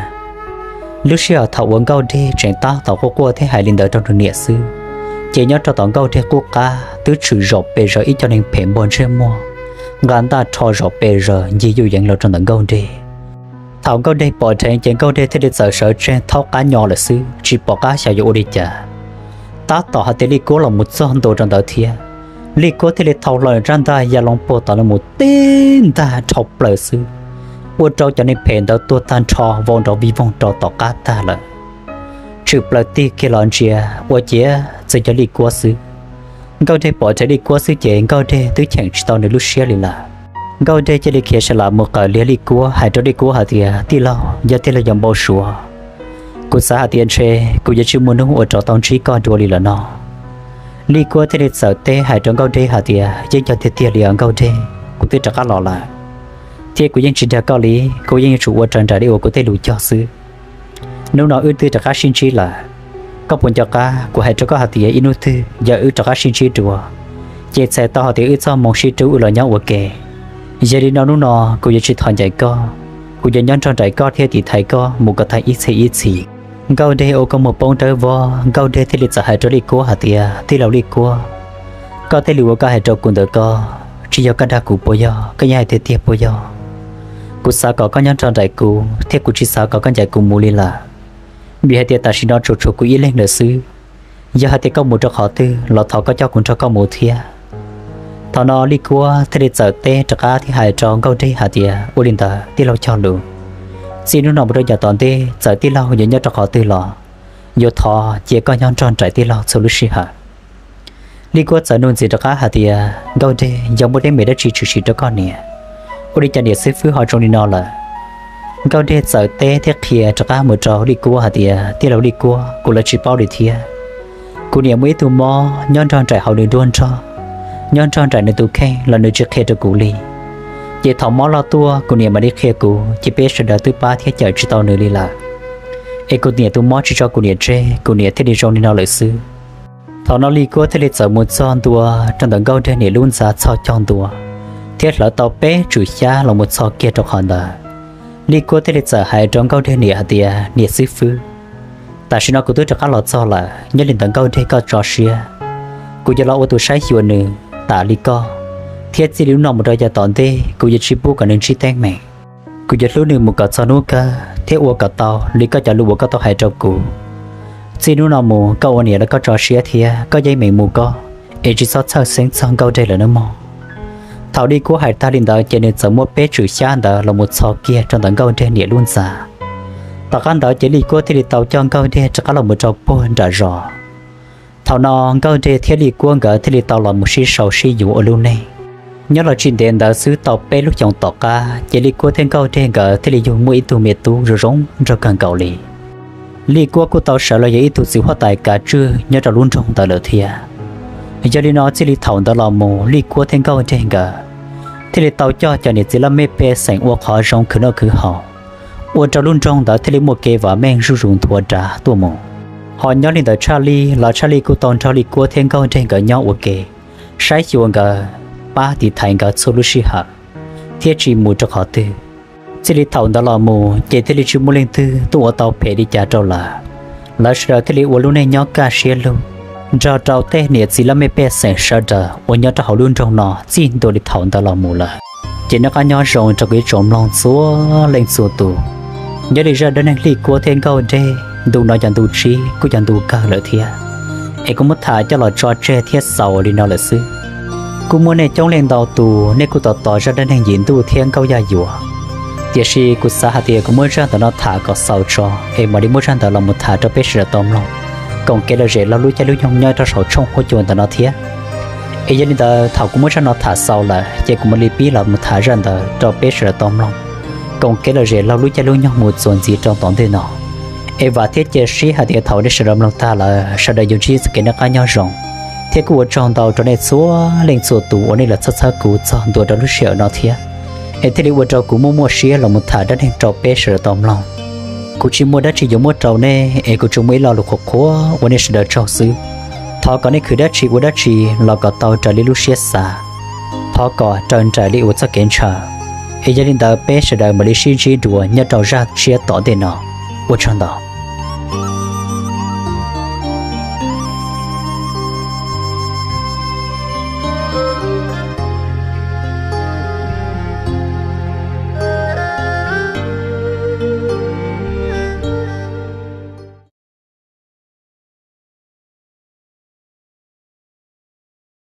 Lub sij hawm thaum uas Nkauj Dej tseem tab tom quaj quaj thiab hais li ntawd rau nws niam xwb, ces nyob rau tom Nkauj Dej qub qab twb tshwm zom pes zaws ib co neeg phem npuag ntsej muag, nqa ntaj rho zom pes zaws ncig yuj yeev los rau ntawm Nkauj Dej. Thaum Nkauj Dej pom dheev ces Nkauj Dej thiaj li txawm sawv tsees thaub qab nyo lawm xwb, tsis pom qab xyov yuav ua li cas. Tab tom hais tias Lij Kuab los mus txog ntua rau ntawd thiab, Lij Kuab thiaj li thau hlo nws rab ntaj ya loo puag tom no mus tib ntaj dhau plaws xwb, ua rau cov neeg phem ntawd tuag tag nrho vau nrov vij voog rau tom qab tag lawm. tshwm plaws tig kiag los ntsia ua ciav txawm yog Lij Kuab xwb. Nkauj Dej pom raws Lij Kuab xwb ces Nkauj Dej twb cheem tsis tau nws lub siab li lawm. Nkauj Dej cia li khiav sawv lam mus qawm liag Lij Kuab hais rau Lij Kuab hais tias, Tij laug, yog tij laug yuav npau suav, kuv xav hais tias ntshe kuv yuav tsis muaj hnub uas rov tau ntsib koj dua li lawm no. Lij Kuab thiaj li txawm teb hais rau Nkauj Dej hais tias, Yeej yog tiag tiag li os Nkauj Dej, kuv twb rov qab los lawm, thiab kuv yeej tsis dag koj li, kuv yeej yuav tsum ua raws nraim li uas kuv tej lus cog xwb. Hnub no wb twb rov qab sib ntsib lawm. Koj puas nco qab kuv hais rau koj hais tias ib hnub twg yog wb rov qab sib ntsib dua, ces txhais tau hais tias wb txoj hmoo sib rub wb los nyob ua ke. Yog li no hnub no kuv yuav tsis thov ncaim koj, kuv yuav nyob nrog nraim koj thiab tiv thaiv koj mus kom tag ib txhis ib txhis. Nkauj Dej ua kua muag poob dawb vog, Nkauj Dej thiaj li txawm hais rau Lij Kuab hais tias, Tij laug Lij Kuab, koj tej lus uas koj hais rau kuv ntawd koj tsis yog koj dag kuv puas yog, koj yeej hais tiag tiag puas yog? Kuv xav kom koj nyob nrog nraim kuv thiab kuv tsis xav kom koj ncaim kuv mus li lawm. Vim hais tias tam sim no tsuas tshuav kuv ib leeg lawm xwb. Yog hais tias koj mus rau qhov twg los thov koj coj kuv nrog koj mus thiab. Thaum no Lij Kuab thiaj li txawm teb rov qab thiab hais rau Nkauj Dej hais tias, Ua li ntawd tij laug cog lus, txij hnub no mus rau yav tom ntej txawm tij laug yuav nyob rau qhov twg los yuav thov cia koj nyob nrog nraim tij laug txhua lub sij hawm. Lij Kuab txawm nug ntxiv rov qab hais tias, Nkauj Dej, yog muaj teeb meem dab tsi tshwm sim rau koj niam? Ua li cas niam xib fwb ho zoo li no lawm? Nkauj Dej txawm teb thiab qhia rov qab mus rau Lij Kuab hais tias, Tij laug Lij Kuab, kuv lawv tsis paub li thiab. Kuv niam muaj ib tug mob nyob nrog nraim hauv nws nruab nrog, nyob nrog nraim nws tus kheej los nws tsis qhia rau kuv li. Ces thaum mob loj tuaj kuv niam mam li qhia kuv, ces peb sawv daws twb pab thiab cawm tsis tau nws li lawm. Es kuv niam tus mob tsis tso kuv niam tseg, kuv niam thiaj li zoo li no lawm xwb. Thaum no Lij Kuab thiaj li txawm mus txog ntua rau ntawm Nkauj Dej niam lub ntxa txhos caug ntua, thiab hlawv tau peb tswm xyab los mus txhos kiag rau qhov ntawd. Lij Kuab thiaj li txawm hais rau Nkauj Dej niam hais tias, Niam xib fwb, tam sim no kuv twb rov qab los txog lawm, nyob li ntawd Nkauj Dej koj tso siab, kuv yuav los ua tus saib xyuas nws tas li koj, thiab txij li hnub no mus rau yav tom ntej kuv yuav tsis pub kom nws ntsib teeb meem. Kuv yuav hlub nws mus kom txog hnub kawg thiab ua kom tau li koj cov lus uas koj tau hais rau kuv. Txij hnub no mus koj ua niam los koj tso siab thiab koj yeej meem mus koj, es tsis txhob txhawj xeeb txog Nkauj Dej lawm nawb mog. Thaum Lij Kuab hais tag li ntawd ces nws txawm muab peb tswm xyab ntawd los mus txhos kiag rau ntawm Nkauj Dej niam lub ntxa. Tom qab ntawd ces Lij Kuab thiaj li tau coj Nkauj Dej rov qab los mus rau puag nram zos. Thaum no Nkauj Dej thiab Lij Kuab nkawd thiaj li tau los mus sib sau sib yuav ua lub neej. Nyob los tsis ntev ntawd xwb tau peb lub xyoos tom qab ces Lij Kuab thiab Nkauj Dej nkawd thiaj li yug muaj ib tug me tub zoo zoo nraug kawg nkaus li. Lij Kuab kuj tau sawv los yog ib tug txiv huab tais kav tswj nyob rau lub nroog ntawd lawm thiab. Yog li no txij li thaum ntawd los mus Lij Kuab thiab Nkauj Dej nkawd thiaj li tau coj cov niam txiv laj mej pej xeem ua qhov zoo khwv noj khwv haus, ua rau lub nroog ntawd thiaj li muaj kev vam meej zuj zus nthuav dav tuaj mus. Ho nyob li ntawd Tshaj Lij los Tshaj Lij kuj tau nrog Lij Kuab thiab Nkauj Dej nkawd nyob ua ke, saib xyuas nkawd, pab tiv thaiv nkawd txhua lub sij hawm, thiab tsis mus rau qhov twg. Txij li thaum ntawd los mus ces thiaj li tsis muaj leej twg tuaj ua tau phem li cas rau lawv. Lawv sawv daws thiaj li ua lub neej nyob kaj siab lug, nrog rau tej niam txiv laj mej pej xeem sawv daws uas nyob rau hauv lub nroog no txij ntua li thaum ntawd los mus lawm. Ces noj qab nyob zoo rau kuv ib tsoom mloog txhua leej txhua tus. Nyob li zaj dab neeg Lij Kuab thiab Nkauj Dej ntu no yog ntu tsib kuj yog ntu kawg lawm thiab, es kuv muab tham coj los tso tseg thiab xaus li no lawm xwb. Kuj muaj nej coob leej ntau tus nej kuj tos tos zaj dab neeg Yim Ntuj thiab Nkauj Yaj Yuam, tiam sis kuv xav hais tias kuv muab zaj ntawm no tham kom xaus tso, es mam li muab zaj ntawd los mus tham rau peb sawv daws tau mloog, koom kev lom zem laug lub caij lub nyoog nyob rau saum tshooj huab cua ntawm no thiab. Es yog li ntawd thaum kuv muab zaj no tham xaus lawm ces kuv mam li pib los mus tham zaj ntawd rau peb sawv daws tau mloog, koom kev lom zem laug lub caij lub nyoog mus txuas ntxiv rau tom ntej no. Es vam thiab cia siab hais tias thaum nej sawv daws mloog tag lawm sawv daws yuav ntsib txoj kev noj qab nyob zoo, thiab kuj ua tsaug ntau rau nej txhua leej txhua tus uas nej los txhawb txhawb kuv txog ntua rau lub sij hawm no thiab, es thiaj li ua rau kuv muaj muaj siab los mus tham dab neeg rau peb sawv daws tau mloog. Kuv tsis muaj dab tsi yuav muab rau nej, es kuv tsuas muaj ib lo lus qhuas qhuas ua nej sawv daws tsaug xwb. Thov kom nej khwv dab tsi ua dab tsi los kom tau raws li lub siab xav, thov kom raws nraim li uas txoj kev ntshaw. Es yog li ntawd peb sawv daws mam li sib ntsib dua nyob rau zaj tshiab tom ntej no. Ua tsaug ntau.